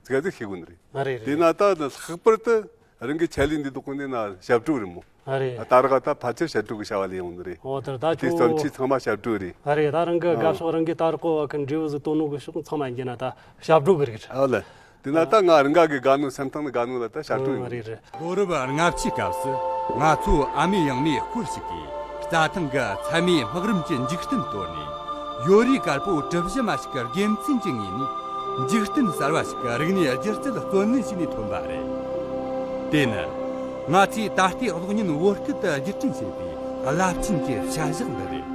ཙི་ག་ཙིག་ཤེས་དགོས་ནི་རེད། ཨ་རེད་རེད། དེ་ན་ད་ལྷག་པར་དུ་རང་གི་ཆེད་ལས་འདི་འདུག་གོ་ནས་ན་ཞབས་བྲོ་རེད་མོ། ཨ་རེད། ད་རག་ད་ཕལ་ཆེར་ཞབས་བྲོ་གི་བྱ་བ་ལས་ཡོང་ནི་རེད། ཨོ་དེ་ད་དེ་ཁྱོད། རྩོམ་ཆོས་ཚང་མ་ཞབས་བྲོ་རེད། ཨ་རེད། ད་རང་གི་ཨ། དགའ་ཕྱོགས་རང་གི་ད་རག་གོ་བ་གི་འབྲས་བུ་ཟིག་སྟོན་ནོ་གི་ཕྱོགས་ཚང་མ་ཡིན་རྒྱུ་ན་ད་ཞབས་བྲོ་གི་རེད། ཨ་ལེ། དེ་ན་ད་ང་རང་ག་གི་དགའ་ནོ་སེམས་ཐང་ནི་དགའ་ནོ་ལ་ད་ཞབས་བྲོ་ཡོང་། ཨ་རེད་རེད། ལོ་རབས་ལྔ་བཅུའི་སྐབས་སུ་ང་ཚོའི་ཨ་མའི་ཡང་མའི་སྐོར་ཞིག་གིས་རྩྭ་ཐང་གི་ཚད་མའི་སྨག་རུམ་གྱི་འཇིག་རྟེན་དོར་ནས། ཡོ་རིའི་དཀར་པོ་གྲུ་བཞི་མ་ཞིག་གི་དགེ་མཚན་གྱི་ངོས་ནས་འཇིག་རྟེན་གསར་བ་ཞིག་གི་རིག་གནས་སྒྱུ་རྩལ་བརྩོན་ལེན་བྱས་ནས་ཐོན་པ་རེད། དེ་ནི་ང་ཚོས་ད་ལྟའི་གློག་བརྙན་བོད་སྐད་དུ་བསྒྱུར་སྐྲུན་བྱས་པའི་རླབས་ཆེན་གྱི་བྱ་གཞག་འདི་རེད།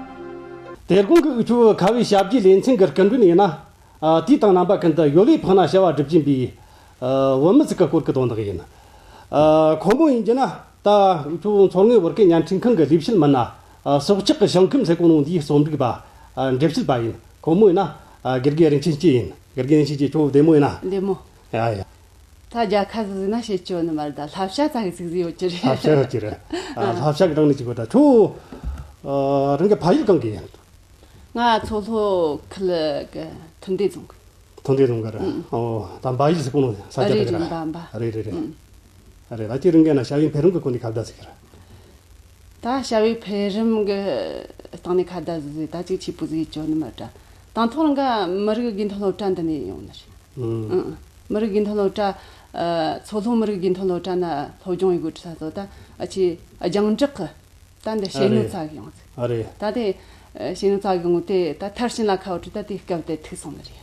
དེ་དགོང་གི་ཁྱོད་ཁ་བའི་ཞབས་རྗེས་ལེ་ཚན་གྱི་སྐུ་མགྲོན་ཡིན་ན། ཨ། དུས་དང་རྣམ་པ་ཀུན་ཏུ་ཡོ་ལེ་ཕག་ན་བྱ་བ་སྒྲུབ་ཀྱིན་པའི། ཨ། བུད་མེད་ཅིག་གི་སྐོར་གྱི་དོན་དག་ཡིན། ཨ། ཁོ་མོ་ཡིན་རྒྱུ་ན་ད་ཁྱོད་མཚོ་སྔོན་བོད་སྐད་བརྙན་འཕྲིན་ཁང་གི་ལས་བྱེད་མིན་ན། ཨ། སྲོག་ཆགས་ཀྱི་ཞིང་ཁམས་ཟེར་གོ་ནོ་འདིའི་རྩོམ་སྒྲིག་པ། ཨ། འགྲེལ་བཤད་པ་ཡིན། ཁོ་མོ་ཡིན་ན། ཨ། དགེ་རྒན་རིན་ཆེན་སྐྱིད་ཡིན། དགེ་རྒན་རིན་ཆེན་སྐྱིད་ཁྱོད་བདེ་མོ་ཡིན་ན། བདེ་མོ། ཡ་ཡ། ད་རྒྱལ་ཁ་ཟིག་ཟིག་ན་བཤད་ཆོག་ནི་མ་རེད། ད་བསླབ་བྱ་ཙག་གི་ཟིག་ཟིག་ཡོད་ཀྱི་རེད། བསླབ་བྱ་ཡོད་ཀྱི་རེད། ཨ། བསླབ་བྱ་གི་སྟེང་ནས་ཅིག་གོ་ད་ཁྱོད། ཨ། རང་གི་ཕ་ཡུལ་གང་གི་ཡིན། ང་མཚོ་ལྷོ་ཁུལ་གི་ཐུན་ཏེ་རྫོང་གི། ཐུན་ཏེ་རྫོང་གི་རེད། ཨང་། ཨོ། ད་འབའ་ཡུལ་ཟེར་གོ་ནོ་ས་ཆ་རེད་དེ་གི་རེད། རེད་རེད་རེད། ཨང་། རེད། ད་ཁྱེད་རང་གི་ན་བྱ་བའི་འཕེལ་རིམ་གི་སྐོར་ནས་ཁ་བརྡ་ཟིག་གི་རེད། ད་བྱ་བའི་འཕེལ་རིམ་གི་སྟེང་ནས་ཁ་བརྡ་ཟིག་ཟིག་ད་ཅིག་ཆེ་པོ་ཟིག་ཡེད་ཆོག་ནི་མ་རེད། དང་ཐོག་རང་ག་མི་རིགས་དགེ་ཐོན་སློབ་གྲྭ་འདི་ནས་ཡོང་ནི་རེད། ཨང་། མི་རིགས་དགེ་ཐོན་སློབ་གྲྭ། ཨ། མཚོ་ལྷོ་མི་རིགས་དགེ་ཐོན་སློབ་གྲྭ་ན་སློབ་སྦྱོང་ཡེད་གོ་དུས་ས་ཚོ་ད་ཨ་ཅེ་རྒྱང་བསྒྲགས་གི་ད་འདི་ཨ་བྱེད་ནོ་རེད། ཙག་གི་ཡོང་ཟིག་ཨ་རེད། ད་དེ་ཨ་བྱེད་ནོ་ཙག་གི་ངོ་དེ་ད་མཐར་ཕྱིན་ལ་ཁ་བ་དྲི་ད་དེ་སྐབས་དེ་ཐུག་སོང་ནི་རེད།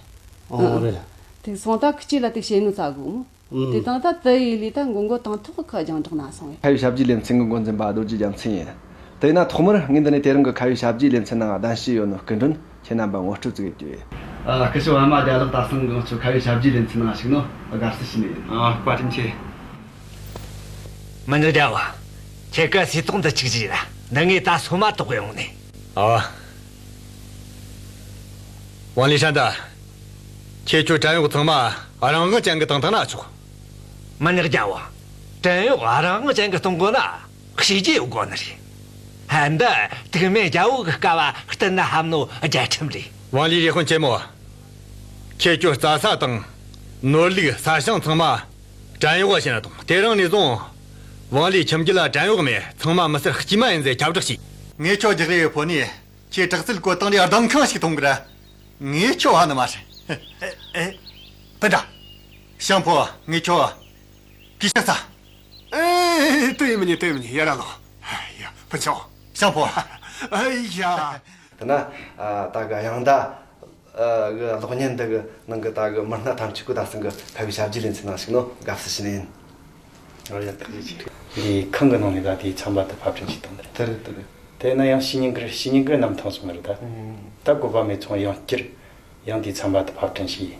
ཨོ་ཨང་། རེད། ཐུག་སོང་ད་ཁི་ཅི་ལ་དེ་བྱེད་ནོ་ཙག་གི་ངོ་། ཨང་། དེ་དང་ད་དེ་ཡི་ལི་ད་མགོ་མགོ་དང་ཐོག་གི་རྒྱང་བསྒྲགས་ན་སོང་བས། ཁ་བའི་ཞབས་ཕྱི་ལེ་ཚན་གི་འགོ་འཛིན་པ་རྡོ་རྗེ་རྒྱལ་མཚན་ཡིན། དེས་ན་ཐོག་མར་ངས་འདི་ནས་དེ་རིང་གི་ཁ་བའི་ཞབས་ཕྱི་ལེ་ཚན་ནང་གདན་ཞུས་ཡོད་ནོ་སྐུ་མགྲོན་ཁྱེད་རྣམ་པ་ངོ་སྤྲོད་ཅིག་ཡེད་རྒྱུ་ཡིན། ཨ། སྐུ་ཞབས་ཨ་མ་རྒྱ་ལགས་ད་སང་གང་ཚོ་ཁ་བའི་ཞབས་ཕྱི་ལེ་ཚན་ནང་ཞུགས་ནོ་དགའ་བསུ་ཞུ་ནི་ཡིན། ཨ། བཀའ་དྲིན་ཆེ། མི་ཉག་རྒྱལ་བོ། ཁྱེད་ཀྱི་སིལ་ཏོག་འདི་ཆིག་ཅིག་ཡིན་ན་འདི་ངས་ད་སོ་མ་ཏོག་ཡོང་ནས། ཨ། ཝང་ལི་ཧྲན་ད། ཁྱེད་ཚོ་བྲན་གཡོག་ཚང་མ་རང་དབང་ཅན་གྱི་བཏང་བཏང་ན་ཆོག་མི་ཉག་རྒྱལ་བོ། བྲན་གཡོག་རང་དབང་ཅན་གྱི་གཏོང་དགོས་ན་བྱས་རྗེས་ཡོད་དགོས་ནི་རེད། ཧ། འདི་དུག་སྨན་རྒྱལ་བོ་གི་སྐལ་བ་བསྟུན་ན་ཧམ་ནོ་རྒྱལ་ཁྲིམས་རེད། ཝང་ལི་ཡེ་ཧུན་ཆེན་མོ། ཁྱེད་ཚོའི་རྩྭ་ས་དང་ནོར་ལུག་ས་ཞིང་ཚང་མ་བྲན་གཡོག་བྱས་ན་དང་། དེ་རིང་ནས་བཟུང་ཝང་ལི་ཁྱིམ་རྒྱུད་ལ་བྲན་གཡོག་མེད། ཚང་མ་མི་སེར་དཀྱུས་མ་ཡིན་ཟེར་ཁྱབ་བསྒྲགས་བྱས། ངས་ཁྱོད་རྒྱག་རེ་ཕོ་ནི་ཁྱེད་དྲག་རྩལ་བཀོད་སྟངས་ལས་གདོང་ཁང་ཞིག་མཐོང་གི་ར། ངས་ཁྱོད་ཧ་ནི་མ་རེད། ཨེ་ཨེ། སྤུན་ཟླ། ཞང་ཕོ་ངས་ཁྱོད་གུས་ཕྱག་འཚལ། ཨེ། དེ་མིན་དེ་མིན་ཡ་ར་ལོ། ཡ་ཕུན་ཆོག་ཞང་ཕོ། ཨེ་ཡ། དེ་ན་ད་གི་དབྱངས་ཟླ་གི་གློག་བརྙན་འདི་གི་ནང་གི་ད་གི་མི་སྣ་ཐམས་ཅད་ཀྱིས་ད་སང་གི་ཁ་བའི་ཞབས་ཕྱི་ལེ་ཚན་ནང་ཞུགས་ནོ་དགའ་བསུ་ཞུ་ནི་ཡིན། འདི་ཁང་གི་ནང་ནས་ད་དེའི་ཚན་པ་དེ་ཕབ་སྒྲིག་བྱས་བཏང་ནི་རེད། དེ་རེད་དེ་རེད། དེ་ན་ཡང་ཕྱི་ཉིན་གི་ཕྱི་ཉིན་གི་གནམ་ཐང་སོང་བ་རེད་ད། ད་བཀོད་པ་མེད་ཚོང་ཡང་བསྐྱར་ཡང་དེའི་ཚན་པ་དུ་ཕབ་སྐྲུན་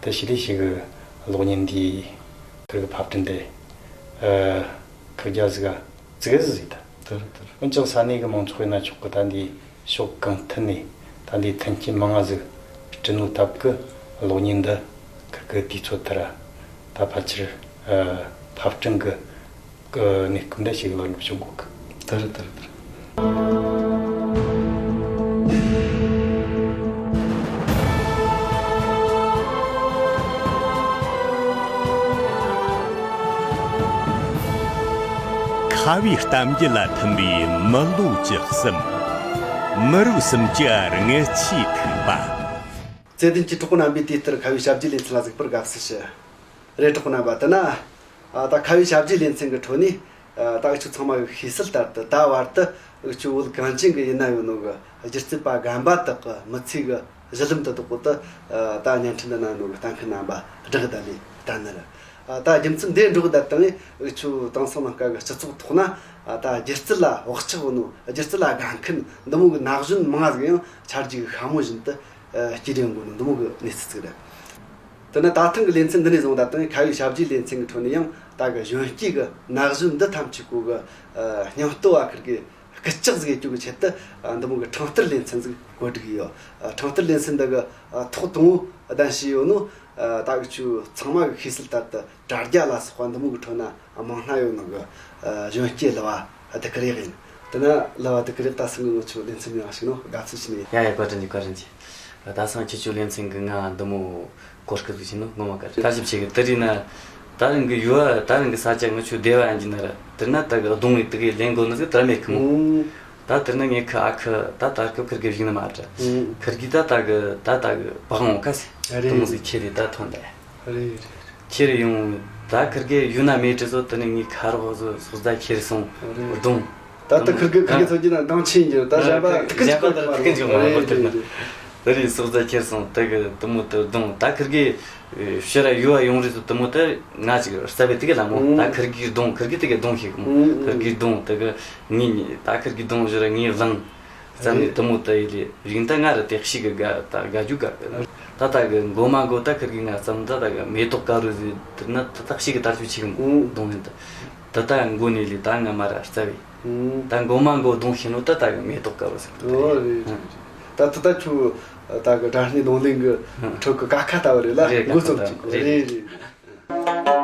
བྱས། ད་ཕྱི་ལས་ཞིག་གི་གློག་བརྙན་འདིའི་ཁུར་གི་ཕབ་སྐྲུན་དེ་ཁག་རྒྱ་ཟིག་ག་ཙིག་གེ་ཟིག་ཟིག་ད། དེ་རེད་དེ་རེད། འོན་ཀྱང་ས་གནས་ཀྱི་མང་ཚོགས་ཡིན་ན་ཆོག་གི། ད་འདི་ཕྱོགས་གང་ཐད་ནས་ད་འདི་མཐུན་རྐྱེན་མང་ང་ཟིག་བསྐྲུན་ནོ་སྟབས་ཀྱིས་གློག་བརྙན་འདི་ཁུར་གི་དུས་ཚོད་དེ་ར་ད་ཕལ་ཆེར་ཕབ་སྐྲུན་གྱི་གནས་སྐབས་འདི་ཞིག་ལ་འགྲོ་བྱུང་གོ་གི། དེ་རེད་དེ་རེད་དེ་རེད། ཁ་བའི་གཏམ་རྒྱུད་ལ་འཐིམ་པའི་མི་ལོ་བཅུ་གསུམ། མི་རབས་སུམ་ཅུ་ངལ་རྩོལ་ཐུག་པ། བརྩེ་ལྡན་གྱི་གྲོགས་པོ་རྣམ་པས་དུས་ལྟར་ཁ་བའི་ཞབས་ཀྱི་ལེ་ཚན་ལ་གཟིགས་པར་དགའ་བསུ་ཞུ། རེད། གྲོགས་པོ་རྣམ་པ། དེ་ན། ཨ། ད་ཁ་བའི་ཞབས་ཀྱི་ལེ་ཚན་གྱི་ཁྲོད་ནས། ཨ། ད་འུ་ཆོ་ཚང་མ་གིས་ཤེས་གསལ་ལྟར་དུ་ད་བར་དུ་འུ་ཆོ་བོད་གངས་ཅན་གྱི་ཡུལ་ན་ཡོད་ནོ་གི་སྒྱུ་རྩལ་པ་རྒན་པ་དག་གི་མི་ཚེ་གི་གཞི་ལམ་དུ་གཏོགས་གོ་དུ། ཨ། ད་བརྙན་འཕྲིན་འདི་ན་ཡོད་ནོ་གི་ལྟ་མཁན་རྣམ་པ་བསྒྲགས་གི་ད་ལས་ད་ནི་རེད། ཨ། ད་རྒྱུ་མཚན་འདི་འགྲོ་གི་ད་བཏང་ངས་འུ་ཆོ་དེང་སང་ནང་ཀ་གི་སྤྱི་ཚོགས་ཐོག་ན། ཨ། ད་སྒྱུ་རྩལ་ལ་བག་ཆགས་ཡོད་ནོ། སྒྱུ་རྩལ་ལ་དགའ་མཁན་འདི་མོ་གི་ན་གཞོན་མང་ང་ཟིག་ཡང་ཆ་རྒྱུས་ཤ་མོ་བཞིན་དུ། ཨ། སྐྱེ་རེ་འགོ་ནོ་འདི་མོ་གི་གནས་ཚུལ་ཅིག་རེད། དེ་ནས་ད་ཐེངས་ཀྱི་ལེ་ཚན་འདི་ནས་བཟུང་ད་ཐེངས་ཁ་བའི་ཞབས་ཀྱི་ལེ་ཚན་གྱི་ཁྲོད་ནས་ཡང་ད་གི་གཞོན་སྐྱེས་ཀྱི་ན་གཞོན་འདི་ཐམས་ཅད་ཀོ་གི། ཨ། སྙིང་སྟོབས་ཨ་ཁུར་གི་སྐུལ་ལྕག་ཟིག་ཡེད་རྒྱུ་གི་ཆེད་དུ། ཨ། འདི་མོ་གི་ཁྲིམས་བསྟར་ལེ་ཚན་ཟིག་བཀོད་སྒྲིག་ཡོད། ཨ། ཁྲིམས་བསྟར་ལེ་ཚན་འདི་གི། ཨ། ཐོག་དང་བོ་གདན་ཞུས་ཡོད་ནོ། ཨ། ད་གི་ཆུ་ཚང་མ་གི་ཤེས་གསལ་ལྟར་དུ་དྲ་རྒྱ་ལ་སོགས་པ་འདི་མོ་གི་ཁྲོད་ན་མང་སྣ་ཡོད་ནོ་གི། ཨ། གཞོན་སྐྱེས་གླུ་བ་དེ་ཁུར་ཡག་ཡིན། དེ་ན་གླུ་བ་དེ་ཁུར་ཡག་ད་སང་གི་ངོ་ཆུ་ལེ་ཚན་མི་ཡག་ཞིག་ནོ། དགའ་བསུ་ཞུ་ནི། ཡ་ཡ། བཀའ་དྲིན་ཆེ། བཀའ་དྲིན་ཆེ། ད་སང་ཁྱེད་ཆོ་ལེ་ཚན་གི་ང་འདི་མོ་གོ་སྐབས་ཟིག་བྱིན་ནོ་ངོ་མ་དགའ། ལྟ་ཞིབ་བྱེད་གི། དེ་རིང་ན་ད་རིང་གི་ཡུལ་བ་ད་རིང་གི་ས་ཆ་ངི་ཆོ་སྡེ་བ་ཡིན་གྱི་ན་ར། དེ་ན་ད་གི་གདོང་ངི་དེ་གི་ལེན་དགོ་ནི་ཟིག་དེ་ར་མེད་གི་མོ། ད་དེ་ན་ངས་ཁི་ཨ་ཁི་ད་ད་ཁི་ཁུར་གི་བཞིན་ན་མ་དྲ། ཁུར་གི་ད་ད་གི་ད་ད་གི་བག་འོང་ཁ་སི། རེད། དེ་མོ་ཟིག་ཁྱེར་རེ་ད་ཐོན་ད། རེད་རེད། ཁྱེར་ཡོང་། ད་ཁུར་གི་ཡུལ་ན་མེད་དྲི་སོ། དེ་ནི་ངའི་ཁ་རོག་སོ་སོ་ཟ་ཁྱེར་སོང་། རེད། གདོང་། ད་ལྟ་ཁུར་གི་ཁུར་གི་ཚོ་གྱི་ན་གདོང་ཆེན་གྱི་ད་གཞན་པ་ད་ཁུར་གི་གཞན་པ་ཚོ་ད་ཁུར་གི་འཇོག་མ་རེད་རེད་དེ་ན། རེད། དེ་རིང་སོ་ཟ་ཁྱེར་སོང་། དེ་གི་དེ་མོ་དེ་གདོང་ད་ཁུར་གི་ཕྱི་ར་ཡུལ་བ་ཡོང་རེད་སོ། དེ་མོ་དེ་ང་ཅིག་རྩ་བའི་དེ་གི་ལ་མོ། ད་ཁུར་གི་གདོང་ཁུར་གི་དེ་གི་གདོང་ཤིག་མོ། ཁུར་གི་གདོང་དེ་གི་ངའི་ད་ཁུར་གི་གདོང་བཞི་ར་ངའི་བླངས། བརྩམས་ནས་དེ་མོ་ད་ཡི་ལས་རིང་ད་ང་ར་དེ་ཞིག་གི་དགའ་ད་དགའ་རྒྱུ་དགའ་གི། ད་ད་གི་མགོ་མ་མགོ་ད་ཁུར་གི་ང་བརྩམས་ད་ད་གི་མེ་ཏོག་དཀར་རོ་ཟིག་དེ་ན་ད་ད་ཞིག་གི་དར་ཆུ་ཆིག་མོ་གདོང་ཡིན་ད། ད་ད་མགོ་ནས་ལས་ད་ང་མ་ར་རྩ་བའི་ད་མགོ་མ་མགོ་གདོང་ཤེས་ནོ་ད་ད་གི་མེ་ཏོག་དཀར་རོ་ཟིག་ད། ཨོ་རེད་རེད་རེད། ད་ད་ད་ཁྱོད་ད་གི་སྒྲ་སྙན་རྡུང་ལེན་གི་ཁྲོད་གི་ཀ་ཁ་ལྟ་བུ་རེད་ལ། རེད། མགོ་ཀ་ཁ་རྩོམ་ལྟ་བུ་ཅིག་རེད། རེད་རེད།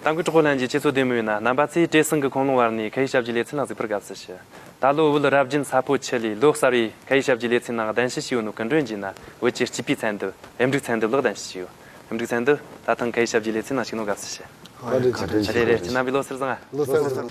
གཏམ་གྱི་གྲོགས་པོ་ལྷན་རྒྱས། ཁྱེད་ཚོ་བདེ་མོ་ཡོད་ན། རྣམ་པ་ཚོས་བྲེལ་ཟིང་གི་ཁོམ་ལོང་བར་ནས་ཁ་ཡི་ཞབས་ཀྱི་ལེ་ཚན་ལ་གཟིགས་པར་དགའ་བསུ་ཞུ། ད་ལོ་བོད་རབ་བརྒྱན་ས་ཕོ་ཆུ་ལོའི་ལོ་གསར་བའི་ཁ་ཡི་ཞབས་ཀྱི་ལེ་ཚན་ནང་གདན་ཞུ་ཞུས་ཡོད་ནོ་གི་མགྲོན་གྱི་ན་བོད་ཀྱི་སྐྱིད་པའི་ཚན་དུ་ཨེ་འབྲུག་ཚན་དུ་ལག་གདན་ཞུ་ཞུས་ཡོད། ཨེ་འབྲུག་ཚན་དུ་ད་ཐེངས་ཁ་ཡི་ཞབས་ཀྱི་ལེ་ཚན་ནང་ཞུགས་ནོ་དགའ་བསུ་ཞུ། བཀའ་དྲིན་ཆེ། རེད་རེད། ཁྱེད་རྣམ་པའི་ལོ་གསར་བཟང་ང་། ལོ་གསར་བཟང་།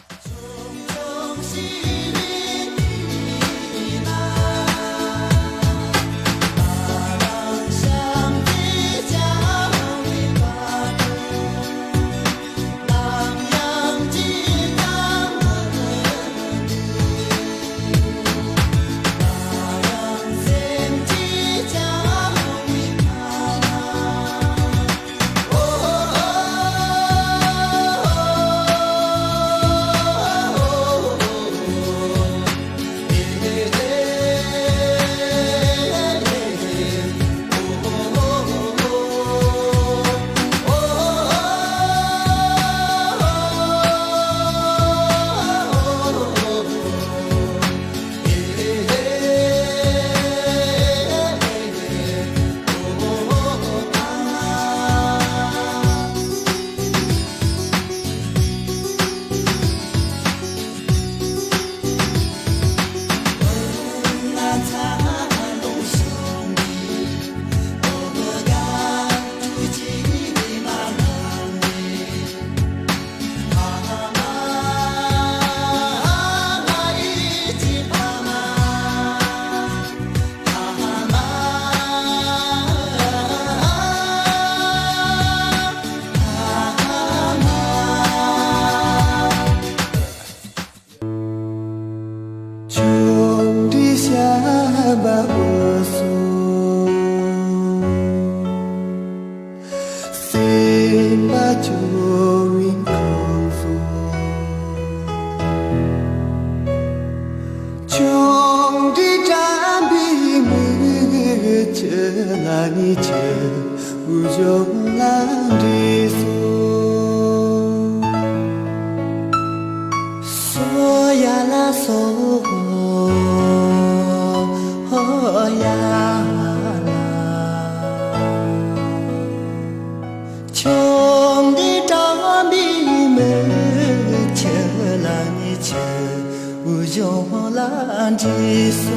ཆུང་འདྲིས་བཤད་པ་འོ་སོ། སེམས་པ་སྐྱོ་བའི་ཁོང་ཁྲོ། ཆུང་འདྲིས་དྲན་པའི་མིག་ཆུ་ལ་ནི་ཆུ་འུ་ཞོ་ལ་འདྲིས་སོ། སོ་ཡ་ལ་སོ་ཡ་ལ། ཆུང་འདྲིས་དྲན་པའི་མིག་ཆུ་ལ་ནི་ཆུ་འུ་ཞོ་ལ་འདྲིས་སོ།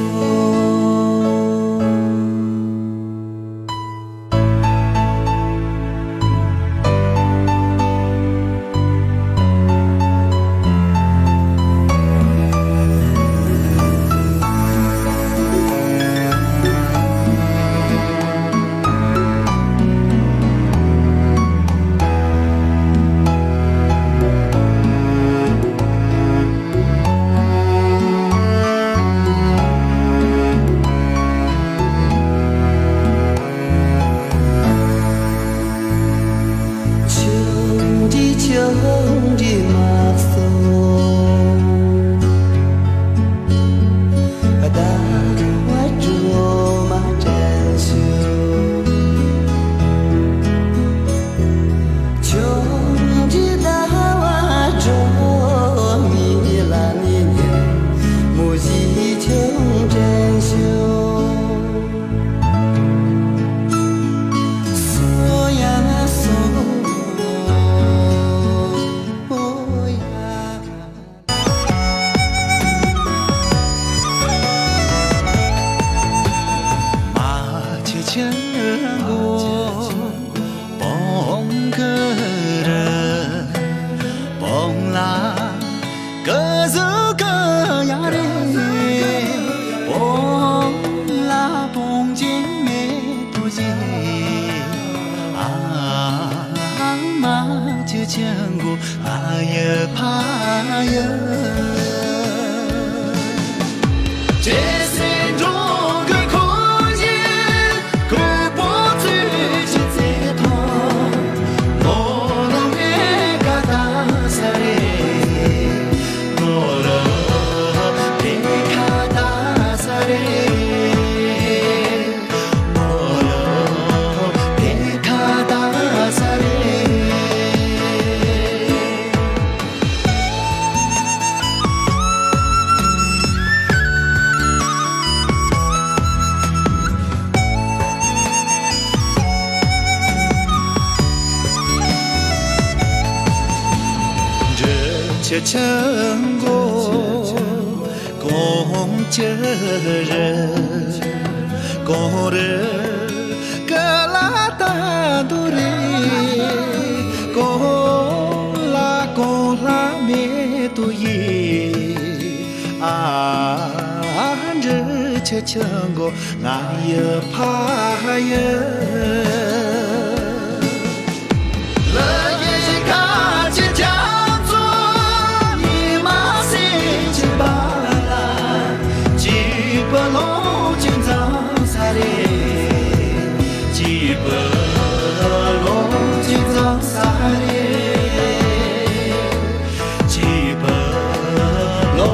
ཆུང་འདྲིས་ཆུང་འདྲིས་མ་སོང་། ཟླ་བ་སྒྲོལ་མ་དྲན་བྱུང་། ཆུང་འདྲིས་ཟླ་བ་སྒྲོལ་མའི་ལ་ནི་ཉི་མ་བཞིན་ཆུང་དྲན་བྱུང་། སོ་ཡ་སོ་ཡ། མ་ཆུ་ཆུ་མགོ་པོང་ཀི་རི་པོང་ལ། ཀ་ཟུ་ཀ་ཡ་རེ། པོང་ལ་པོང་ཅིང་མེ་ཏུ་ཅི། ཨ་མ་ཅི་ཅང་གུ་ཨ་ཡ་ཕ་ཡ། ཅེ་སེ་འགྲོ་གི་ཁོ་ཅེ། ཆེ་ཆེན་གོ་གོ་ གོང་ཁྱི་རི། གོང་རི་ཀ་ལ་ད་འདུ་རི། གོང་ལ་གོང་ལ་མེ་ཏུ་ཡི། ཨ་འདྲི་ཆི་ཆི་མགོ་ང་ཡི་ཕ་ཡི། ལ་ཡི་ཁ་ཆི་ཅང་ཚོ་ཉི་མ་སེ་ཆི་བ་ལ། ཅི་པ་ལོ་ཅི་ཛང་ས་རེ། ཅི་པ་ལོ་ཅི་ཛང་ས་རེ། ཅི་པ་ལོ་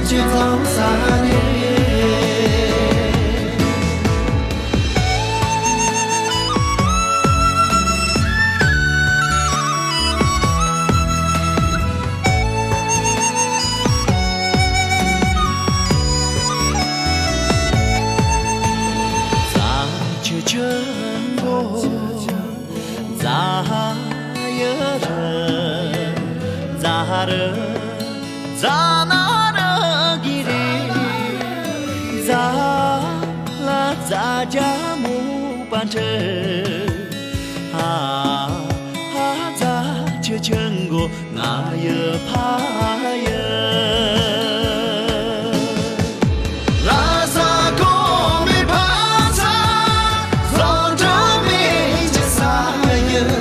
ཅི་ཛང་ས་རེ། ཛ་ཆི་ཆི་མགོ་ཛ་ཡི་རི། ཛ་རི་ཛ་ན་རི་གི་རི། ཛ་ལ་ཛ་རྒྱ་མོ་པ་འཕྲུལ། ཧ་ཧ་ཛ་ཆི་ཆི་མགོ་ང་ཡི་ཕ་ཡི། ལ་ས་གོ་མི་ཕ་ས་ཟོ་འདྲ་མི་ཅི་ས་ཡི།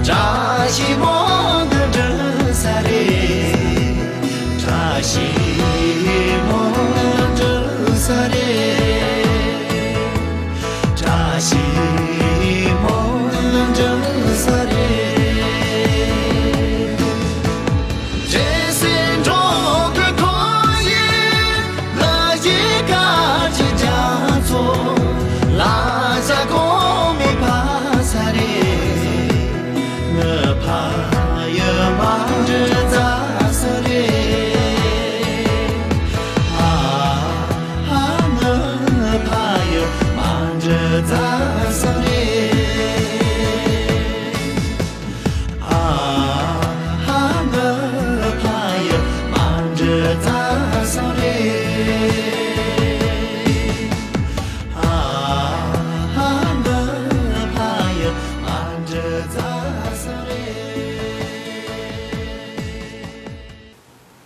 བཀྲ་ཤིས་མོ་འདི་འདྲ་ས་རེད། བཀྲ་ཤིས་མོ་འདྲ་ས་རེད། བཀྲ་ཤིས་མོ་འདྲ་ས་རེད། རེ་སེ་འགྲོ་གི་ཁོ་ཡི། ལ་ཡི་ཁ་ཅི་ཅང་ཚོ་ལ་ས་གོ་མི་ཕ་ས་རེད། ང་ཕ་ཡི་མ་འདྲི་ཛ་ས་རེད། ཨ་ཨ་ང་ཕ་ཡི་མ་འདྲི་ཛ་ས་རེད། ཨ་ཨ་ང་ཕ་ཡི་མ་འདྲི་ཛ་ས་རེད། ཨ་ཨ་ང་ཕ་ཡི་མ་འདྲི་ཛ་ས་རེད།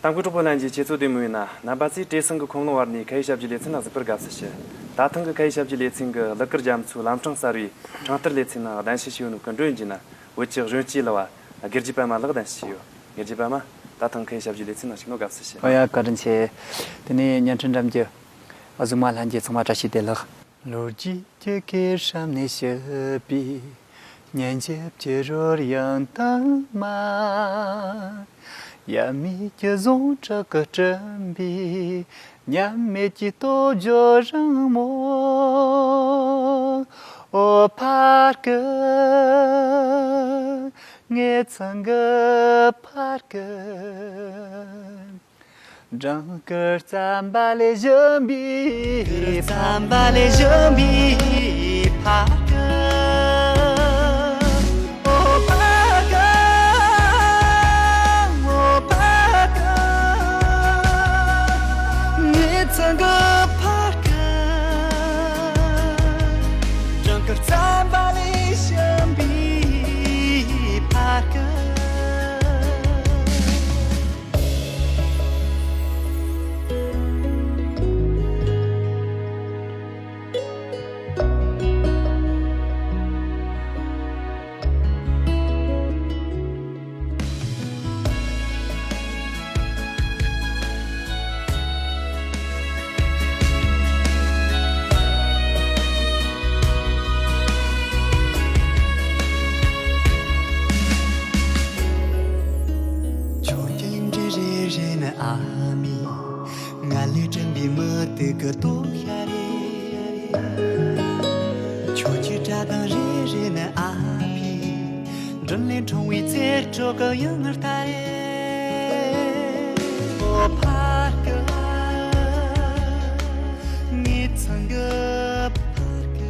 གཏམ་གྱི་གྲོགས་པོ་ལྷན་རྒྱས། ཁྱེད་ཚོ་བདེ་མོ་ཡིན་ན། རྣམ་པ་ཚོས་བྲེ་སྲིང་གི་ཁུངས་ལུང་བར་ནས་ཁ་ཡི་ཞབས་ཀྱི་ལེ་ཚན་ལ་གཟིགས་པར་དགའ་བསུ་ཞུ། ད་ཐེངས་ཀྱི་ཁ་ཡི་ཞབས་ཀྱི་ལེ་ཚན་གྱི་གླུ་གར་རྒྱ་མཚོའི་ལམ་འཕྲང་གསར་བའི་འཕྲང་སྟར་ལེ་ཚན་ནང་གདན་ཞུ་ཞུས་ནོ་གི་མགྲོན་གྱི་ན། བོད་ཀྱི་གཞོན་སྐྱེས་གླུ་བ་དགེ་རྒྱས་པད་མ་ལགས་གདན་ཞུས་ཡོད། དགེ་རྒྱས་པད་མ། ད་ཐེངས་ཁ་ཡི་ཞབས་ཀྱི་ལེ་ཚན་ནང་ཞུགས་ནོ་དགའ་བསུ་ཞུ། ཨོ་ཡ། བཀའ་དྲིན་ཆེ། དེ་ནས་བརྙན་འཕྲིན་འགྲམ་གྱི་གཟིགས་མོ་ལྷན་རྒྱས་ཚང་མ་བཀྲ་ཤིས་བདེ་ལེགས། ལོ་རྒྱུས་ཀྱི་སྐད་སྲབ་ནས་བཤད་པའི་སྙན་འཇེབས་ཀྱི་རོལ་དབྱངས་དྭངས་མ། ཡབ་མེས་ཀྱི་ཟུངས་ཁྲག་གིས་བསྐྲུན་པའི་མཉམ་མེད་ཀྱི་རྟོགས་བརྗོད་རང་མོ། ཨོ་ཕ་སྐད། ངའི་ཚང་གི་ཕ་སྐད། སྦྲང་དཀར་རྩམ་པ་ལས་གཞན་པའི་རྩམ་པ་ལས་གཞན་པའི་ཕ་སྐད། ཨོ་ཕ་སྐད། ཨོ་ཕ་སྐད། ངའི་ཚང་གི་ཕ་སྐད། སྦྲང་དཀར་རྩམ་པ་ལས་གཞན་པའི་ཕ་སྐད། ཆོས་ཀྱི་འབྲུ་རེ་རེ་ནི་ཨ་མའི། ང་ལས་དྲན་པའི་མུ་ཏིག་གི་དོ་ཤལ་རེད། ཆོས་ཀྱི་སྒྲ་གདངས་རེ་རེ་ནི་ཨ་ཕའི། མགྲིན་ལས་འཁྲུངས་པའི་གསེར་སྒྲོག་གི་དབྱངས་རྟ་རེད། ཨོ་ཕ་སྐད། ངའི་ཚང་གི་ཕ་སྐད།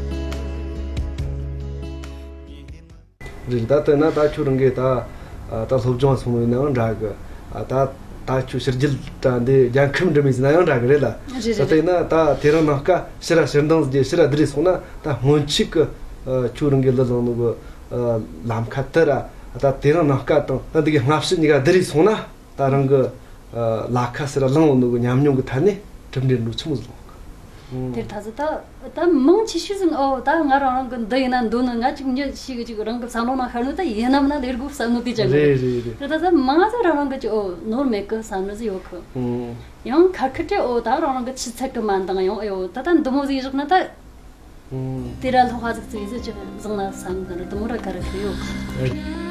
རེད། ད་ལྟ་ན་ད་ཁྱོད་རང་གིས་ད་ད་སློབ་སྦྱོང་སོང་བའི་ནང་འདྲ་གི། ད་ ད་ཁྱོད་ཕྱི་རྒྱལ་དྲ་འདི་རྒྱལ་ཁམས་འགྲིམ་མི་ཟིན་ན་ཡང་འདྲ་གི་རེད་ལ། རེད་རེད། ད་ལྟ་ཡིན་ན་ད་དེ་རིང་ནངས་ཀ་ཕྱིར་ར་ཕྱིར་འདང་ཟིག་ཕྱིར་ར་བསྡུར་རེ་སོང་ན། ད་སྔོན་ཆད་གི་ཨ་ཁྱོད་རང་གི་ལི་ལང་ནོ་གི་ཨ་ལམ་ཁ་དེ་ར། ད་དེ་རིང་ནངས་ཀ་དང་ད་འདི་གི་སྔ་ཕྱི་གཉིས་ཀ་བསྡུར་རེ་སོང་ན། ད་རང་གི་ཨ་ལ་ཁ་ཕྱིར་ར་ལང་ཡོད་ནོ་གི་ཉམས་མྱོང་གི་ཐད་ནས་གྲུབ་འབྲས་འགྲོ་ཆི་མོ་ཟིག་ལོང་གི། དེར་ད་ཟི་ད། ད་མང་ཆེ་ཤོས་ཟིན། ཨོ་ད་ང་རང་རང་གི་འདི་ཡིན་ན་འདོད་ནི། ང་ཅིག་མྱི་ཞིག་གི་ཅིག་རང་གི་བསམ་བློ་ནང་ཤར་ནོ་ད་ཡིན་ནམ་ན་ལས་སྒོ་བསམ་ནོ་དེ་ཅག་གི་རེད། རེད་རེད། དེ་ད་ད་མང་ཟིག་རང་རང་གི་ཅིག་ཨོ་ནོར་མེད་གི་བསམ་ནོ་ཟིག་ཡོད་གི། ཨང་། ཡང་ཁ་ཁ་ཏྲེ་ཨོ་ད་རང་རང་གི་ཆུ་ཚད་གི་མ་འདང་ཡང་ཨོ་ད་ད་འདི་མོ་ཟིག་བཞག་ན་ད། ཨང་། དེ་ར་ལྷོ་ཁ་ཟིག་ཙིག་ཟིག་ཅིག་བཟང་ན་བསམ་གི་རེད། དེ་མོ་ར་ག་རེ་ཤི་ཡོད་གི། རེད།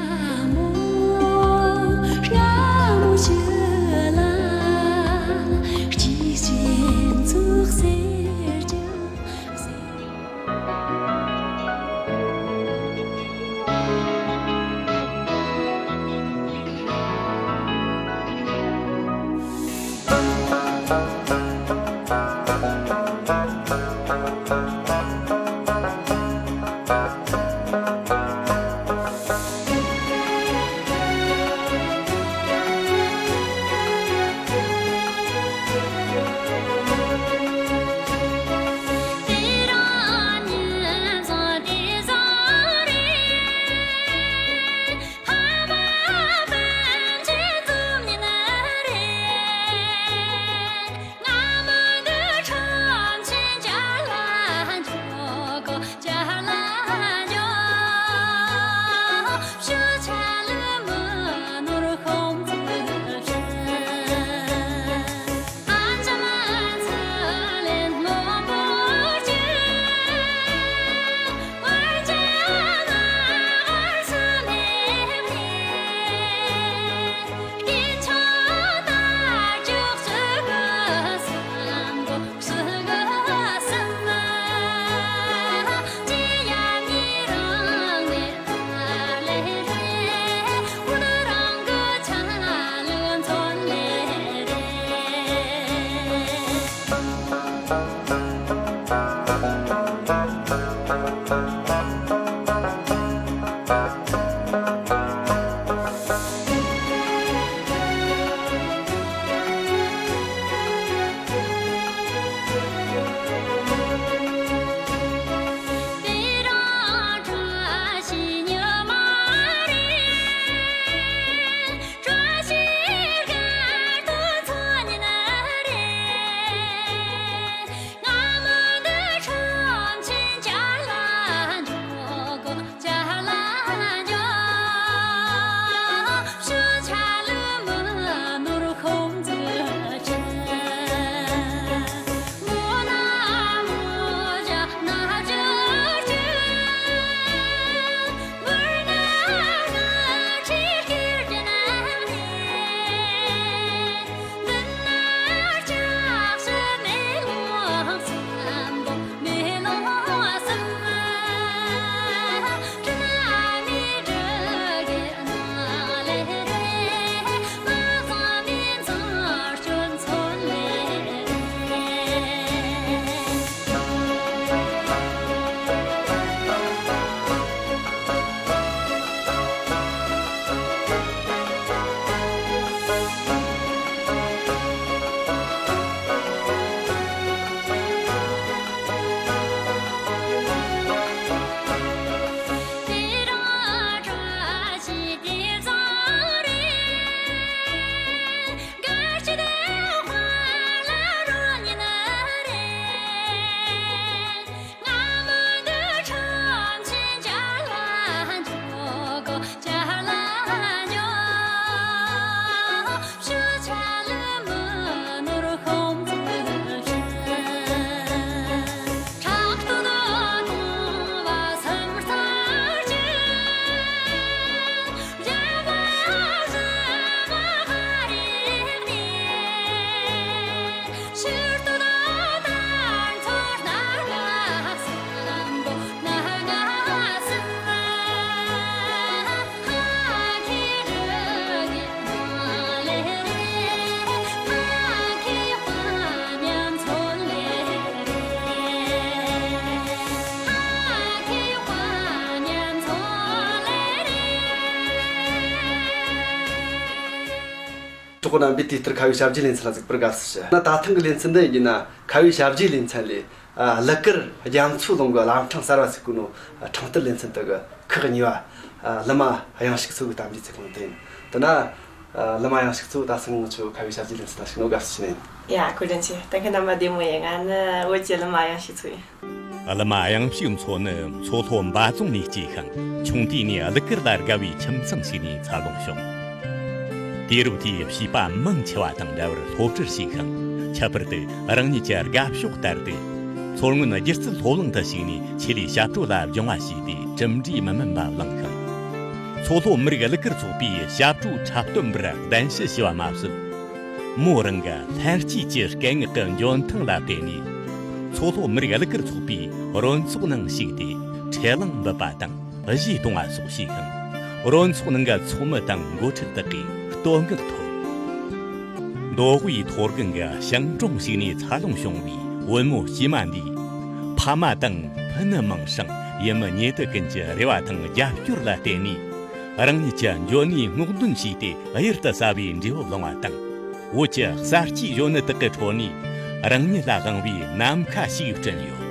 གྲོགས་རྣམ་པས་དེ་ལྟར་ཁ་བའི་ཞབས་རྗེས་ལེ་ཚན་ལ་གཟིགས་པར་དགའ་བསུ་ཞུ། ན་ད་ཐེངས་ཀྱི་ལེ་ཚན་འདི་ཡིན་ན་ཁ་བའི་ཞབས་རྗེས་ལེ་ཚན་ལས། ཨ། གླུ་གར་རྒྱ་མཚོའི་ཀློང་གི་བླ་འཕྲང་གསར་བ་ཟེར་གོ་ནོ། ཨ། འཕྲེང་སྟར་ལེ་ཚན་དུ་གི་ཁག་གཉིས་པ། ཨ། གླུ་མ་གཡང་ཞིག་མཚོ་གི་གཏམ་རྒྱུད་ཚེ་གང་དེ་ཡིན། དེ་ན། ཨ། གླུ་མ་གཡང་ཞིག་མཚོ་ད་སང་ང་ཚོ་ཁ་བའི་ཞབས་རྗེས་ལེ་ཚན་ལ་ཞུགས་ནོ་དགའ་བསུ་ཞུ་ནི་ཡིན། ཡ། ཀུན་མཁྱེན་ཆེ། ལྟ་མཁན་རྣམ་པ་བདེ་མོ་ཡིན། ང་ནི་བོད་ཀྱི་གླུ་མ་གཡང་ཞིག་མཚོ་ཡིན། གླུ་མ་གཡང་ཞིག་མཚོ་ནི་མཚོ་ལྷོ་འབའ་རྫོང་ནས་སྐྱེས་ཤིང་། ཆུང་དུས་ནས་གླུ་གར་ལ་དགའ་བའི་ཁྱིམ་ཚང་ཞིག་ནས་འཚར་ལོངས་བྱུང་། དུས་རབས་དེའི་བྱིས་པ་མང་ཆེ་བ་དང་འདྲ་བར་སློབ་ཁྲིད་བྱས་ཤིང་། ཁྱད་པར་དུ་རང་ཉིད་ཀྱི་དགའ་ཕྱོགས་ལྟར་དུ། མཚོ་སྔོན་སྒྱུ་རྩལ་སློབ་གླིང་དུ་ཞུགས་ནས་ཆེད་ལས་ཞབས་བྲོ་ལ་སྦྱོང་བ་བྱས་ཏེ། གྲུབ་འབྲས་མི་དམན་པ་བླངས་ཤིང་། མཚོ་ལྷོ་མི་རིགས་གླུ་གར་ཚོགས་པས་ཞབས་བྲོ་འཁྲབ་སྟོན་པར་གདན་ཞུ་བྱས་པ་མ་ཟད། མོ་རང་གི་ལྷན་སྐྱེས་ཀྱི་སྐད་ངག་གི་འཇོན་ཐང་ལ་བརྟེན་ནས། མཚོ་ལྷོ་མི་རིགས་གླུ་གར་ཚོགས་པའི་རོལ་ཚོགས་ནང་ཞུགས་ཏེ། འཕྲེད་གླེང་འབུལ་བ་དང་གཞས་གཏོང་བ་སོགས་བྱས་ཤིང་། རོལ་ཚོགས་ནང་གི་ཚོགས་མི་དང་འགོ་ཁྲིད་དག་གིས་བསྟོད་བསྔགས་ཐོབ། མདོ་དབུས་མཐོ་སྒང་གི་ཞིང་གྲོང་ཞིག་ནས་འཚར་ལོངས་བྱུང་བའི་བུ་མོ་སྐྱེས་མ་འདིས། ཕ་མ་དང་ཕུ་ནུ་མང་ཞིང་ཡུལ་མི་ཉེ་དུ་ཀུན་གྱི་རེ་བ་དང་རྒྱབ་སྐྱོར་ལ་བརྟེན་ནས། རང་ཉིད་ཀྱི་འཇོན་ནུས་སྔོག་འདོན་བྱས་ཏེ། གཡུར་དུ་ཟ་བའི་འབྲས་བུ་བླངས་པ་དང་། བོད་ཀྱི་གསར་སྐྱེས་གཞོན་ནུ་དག་གི་ཁྲོད་ནས་རང་ཉིད་ལ་དབང་བའི་ནམ་མཁའ་ཞིག་བསྐྲུན་ཡོད།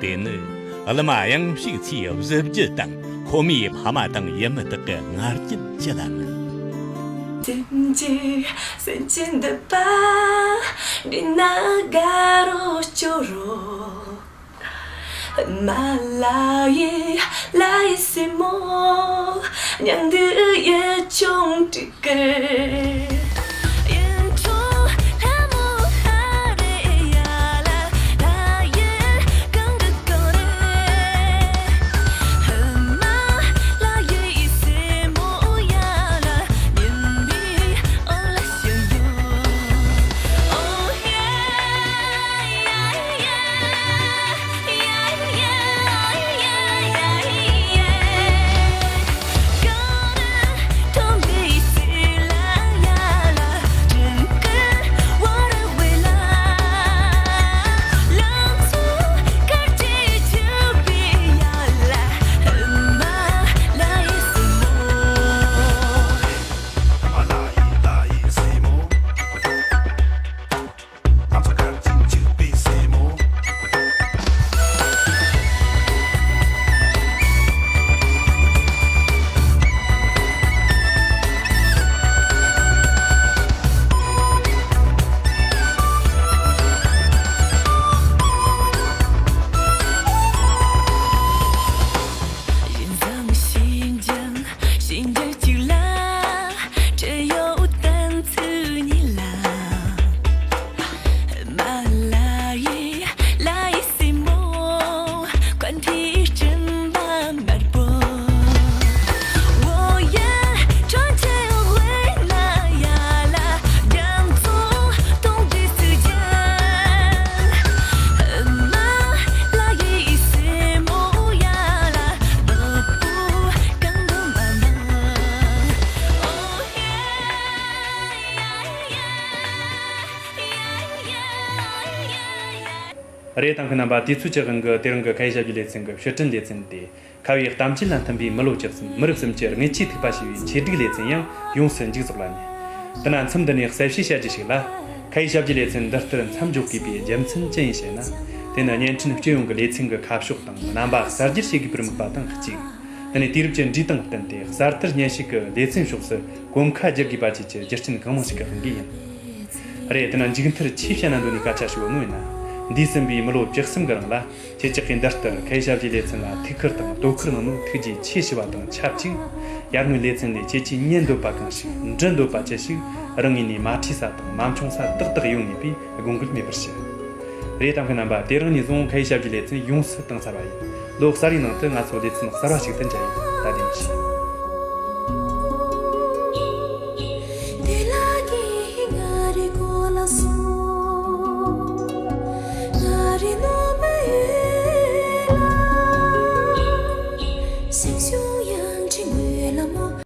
དེ་ནི་གླུ་མ་གཡང་ཞིག་མཚོའི་གཟི་བརྗིད་དང་། ཁོ་མོའི་ཕ་མ་དང་ཡུལ་མི་དག་གི་ང་རྒྱལ་ཅི་ལ་མིན། རེད། ལྟ་མཁན་རྣམ་པ། དུས་ཚོད་ཀྱི་དབང་གིས་དེ་རིང་གི་ཁ་ཡི་ཞབས་ཀྱི་ལེ་ཚན་གྱི་ཕྱིར་དྲན་ལེ་ཚན་དེ། ཁ་བའི་གཏམ་རྒྱུད་ལ་མཐུན་པའི་མི་ལོ་བཅུ་གསུམ། མི་རབས་གསུམ་གྱི་དངུལ་ཆུའི་ཐིགས་པ་ཞེས་པའི་ཆེད་སྒྲིག་ལེ་ཚན་ཡང་ཡོངས་སུ་མཇུག་རྫོགས་ལ་ཉེ། དེ་ན་མཚམས་འདི་ནས་གསལ་བཤད་བྱ་རྒྱུ་ཞིག་ལ། ཁ་ཡི་ཞབས་ཀྱི་ལེ་ཚན་འདི་ལྟར་མཚམས་འཇོག་དགོས་པའི་རྒྱུ་མཚན་ཅི་ཡིན་ཞེ་ན། དེ་ནི་བརྙན་འཕྲིན་སྤྱི་ཡོངས་ཀྱི་ལེ་ཚན་གྱི་ཁ་ཕྱོགས་དང་རྣམ་པ་གསར་བརྗེར་བྱེད་དགོས་པར་དམིགས་པ་དང་གཅིག་དེ་ནས་དུས་རབས་ཀྱི་འགྲོས་དང་བསྟུན་ཏེ་གསར་དར་སྙན་ཞུགས་ཀྱི་ལེ་ཚན་ཕྱོགས་སུ་གོམ་ཁ་བསྒྱུར་དགོས་པ་བཅས་ཀྱི་རྒྱུ་རྐྱེན་གང་མང་ཞིག་གི་དབང་གིས་ཡིན། རེད། དེ་ན་མཇུག་མཐར་ཆེས་བཤད་ན་འདོད་ནི་སྐད་ཆ་ཞིག་ཡོད་ནོ་ཡིན་ན། འདས་ཟིན་པའི་མི་ལོ་བཅུ་གསུམ་གི་རིང་ལ། ཁྱེད་ཅག་གིས་འདི་ལྟར་ཁ་ཡི་ཞབས་ཀྱི་ལེ་ཚན་ལ་ཐུགས་ཁུར་དང་དོ་ཁུར་གནང་ནོ་ཐུགས་རྗེ་ཆེ་ཞུ་བ་དང་ཆབས་ཅིག་ཡར་ངོའི་ལེ་ཚན་ལས་ཁྱེད་ཀྱིས་ཉན་འདོད་པ་གང་ཞིག་འབྲི་འདོད་པ་ཅི་ཞིག་རང་ངོས་ནས་མ་བྲིས་ས་དང་མ་འཁྱོངས་ས་ཏག་ཏག་ཡོད་ངེས་པས་དགོངས་འགལ་མེད་པར་ཞུ། རེད། ལྟ་མཁན་རྣམ་པ། དེ་རིང་ནས་བཟུང་ཁ་ཡི་ཞབས་ཀྱི་ལེ་ཚན་ཡོངས་སུ་གཏིང་ཟབ་པ་ཡིན། ལོ་གསར་བའི་ནང་དུ་ང་ཚོ་ལེ་ཚན་གསར་བ་ཞིག་ཏུ་མཇལ་ཡོང་། ད་བདེ་མོ་བྱོས།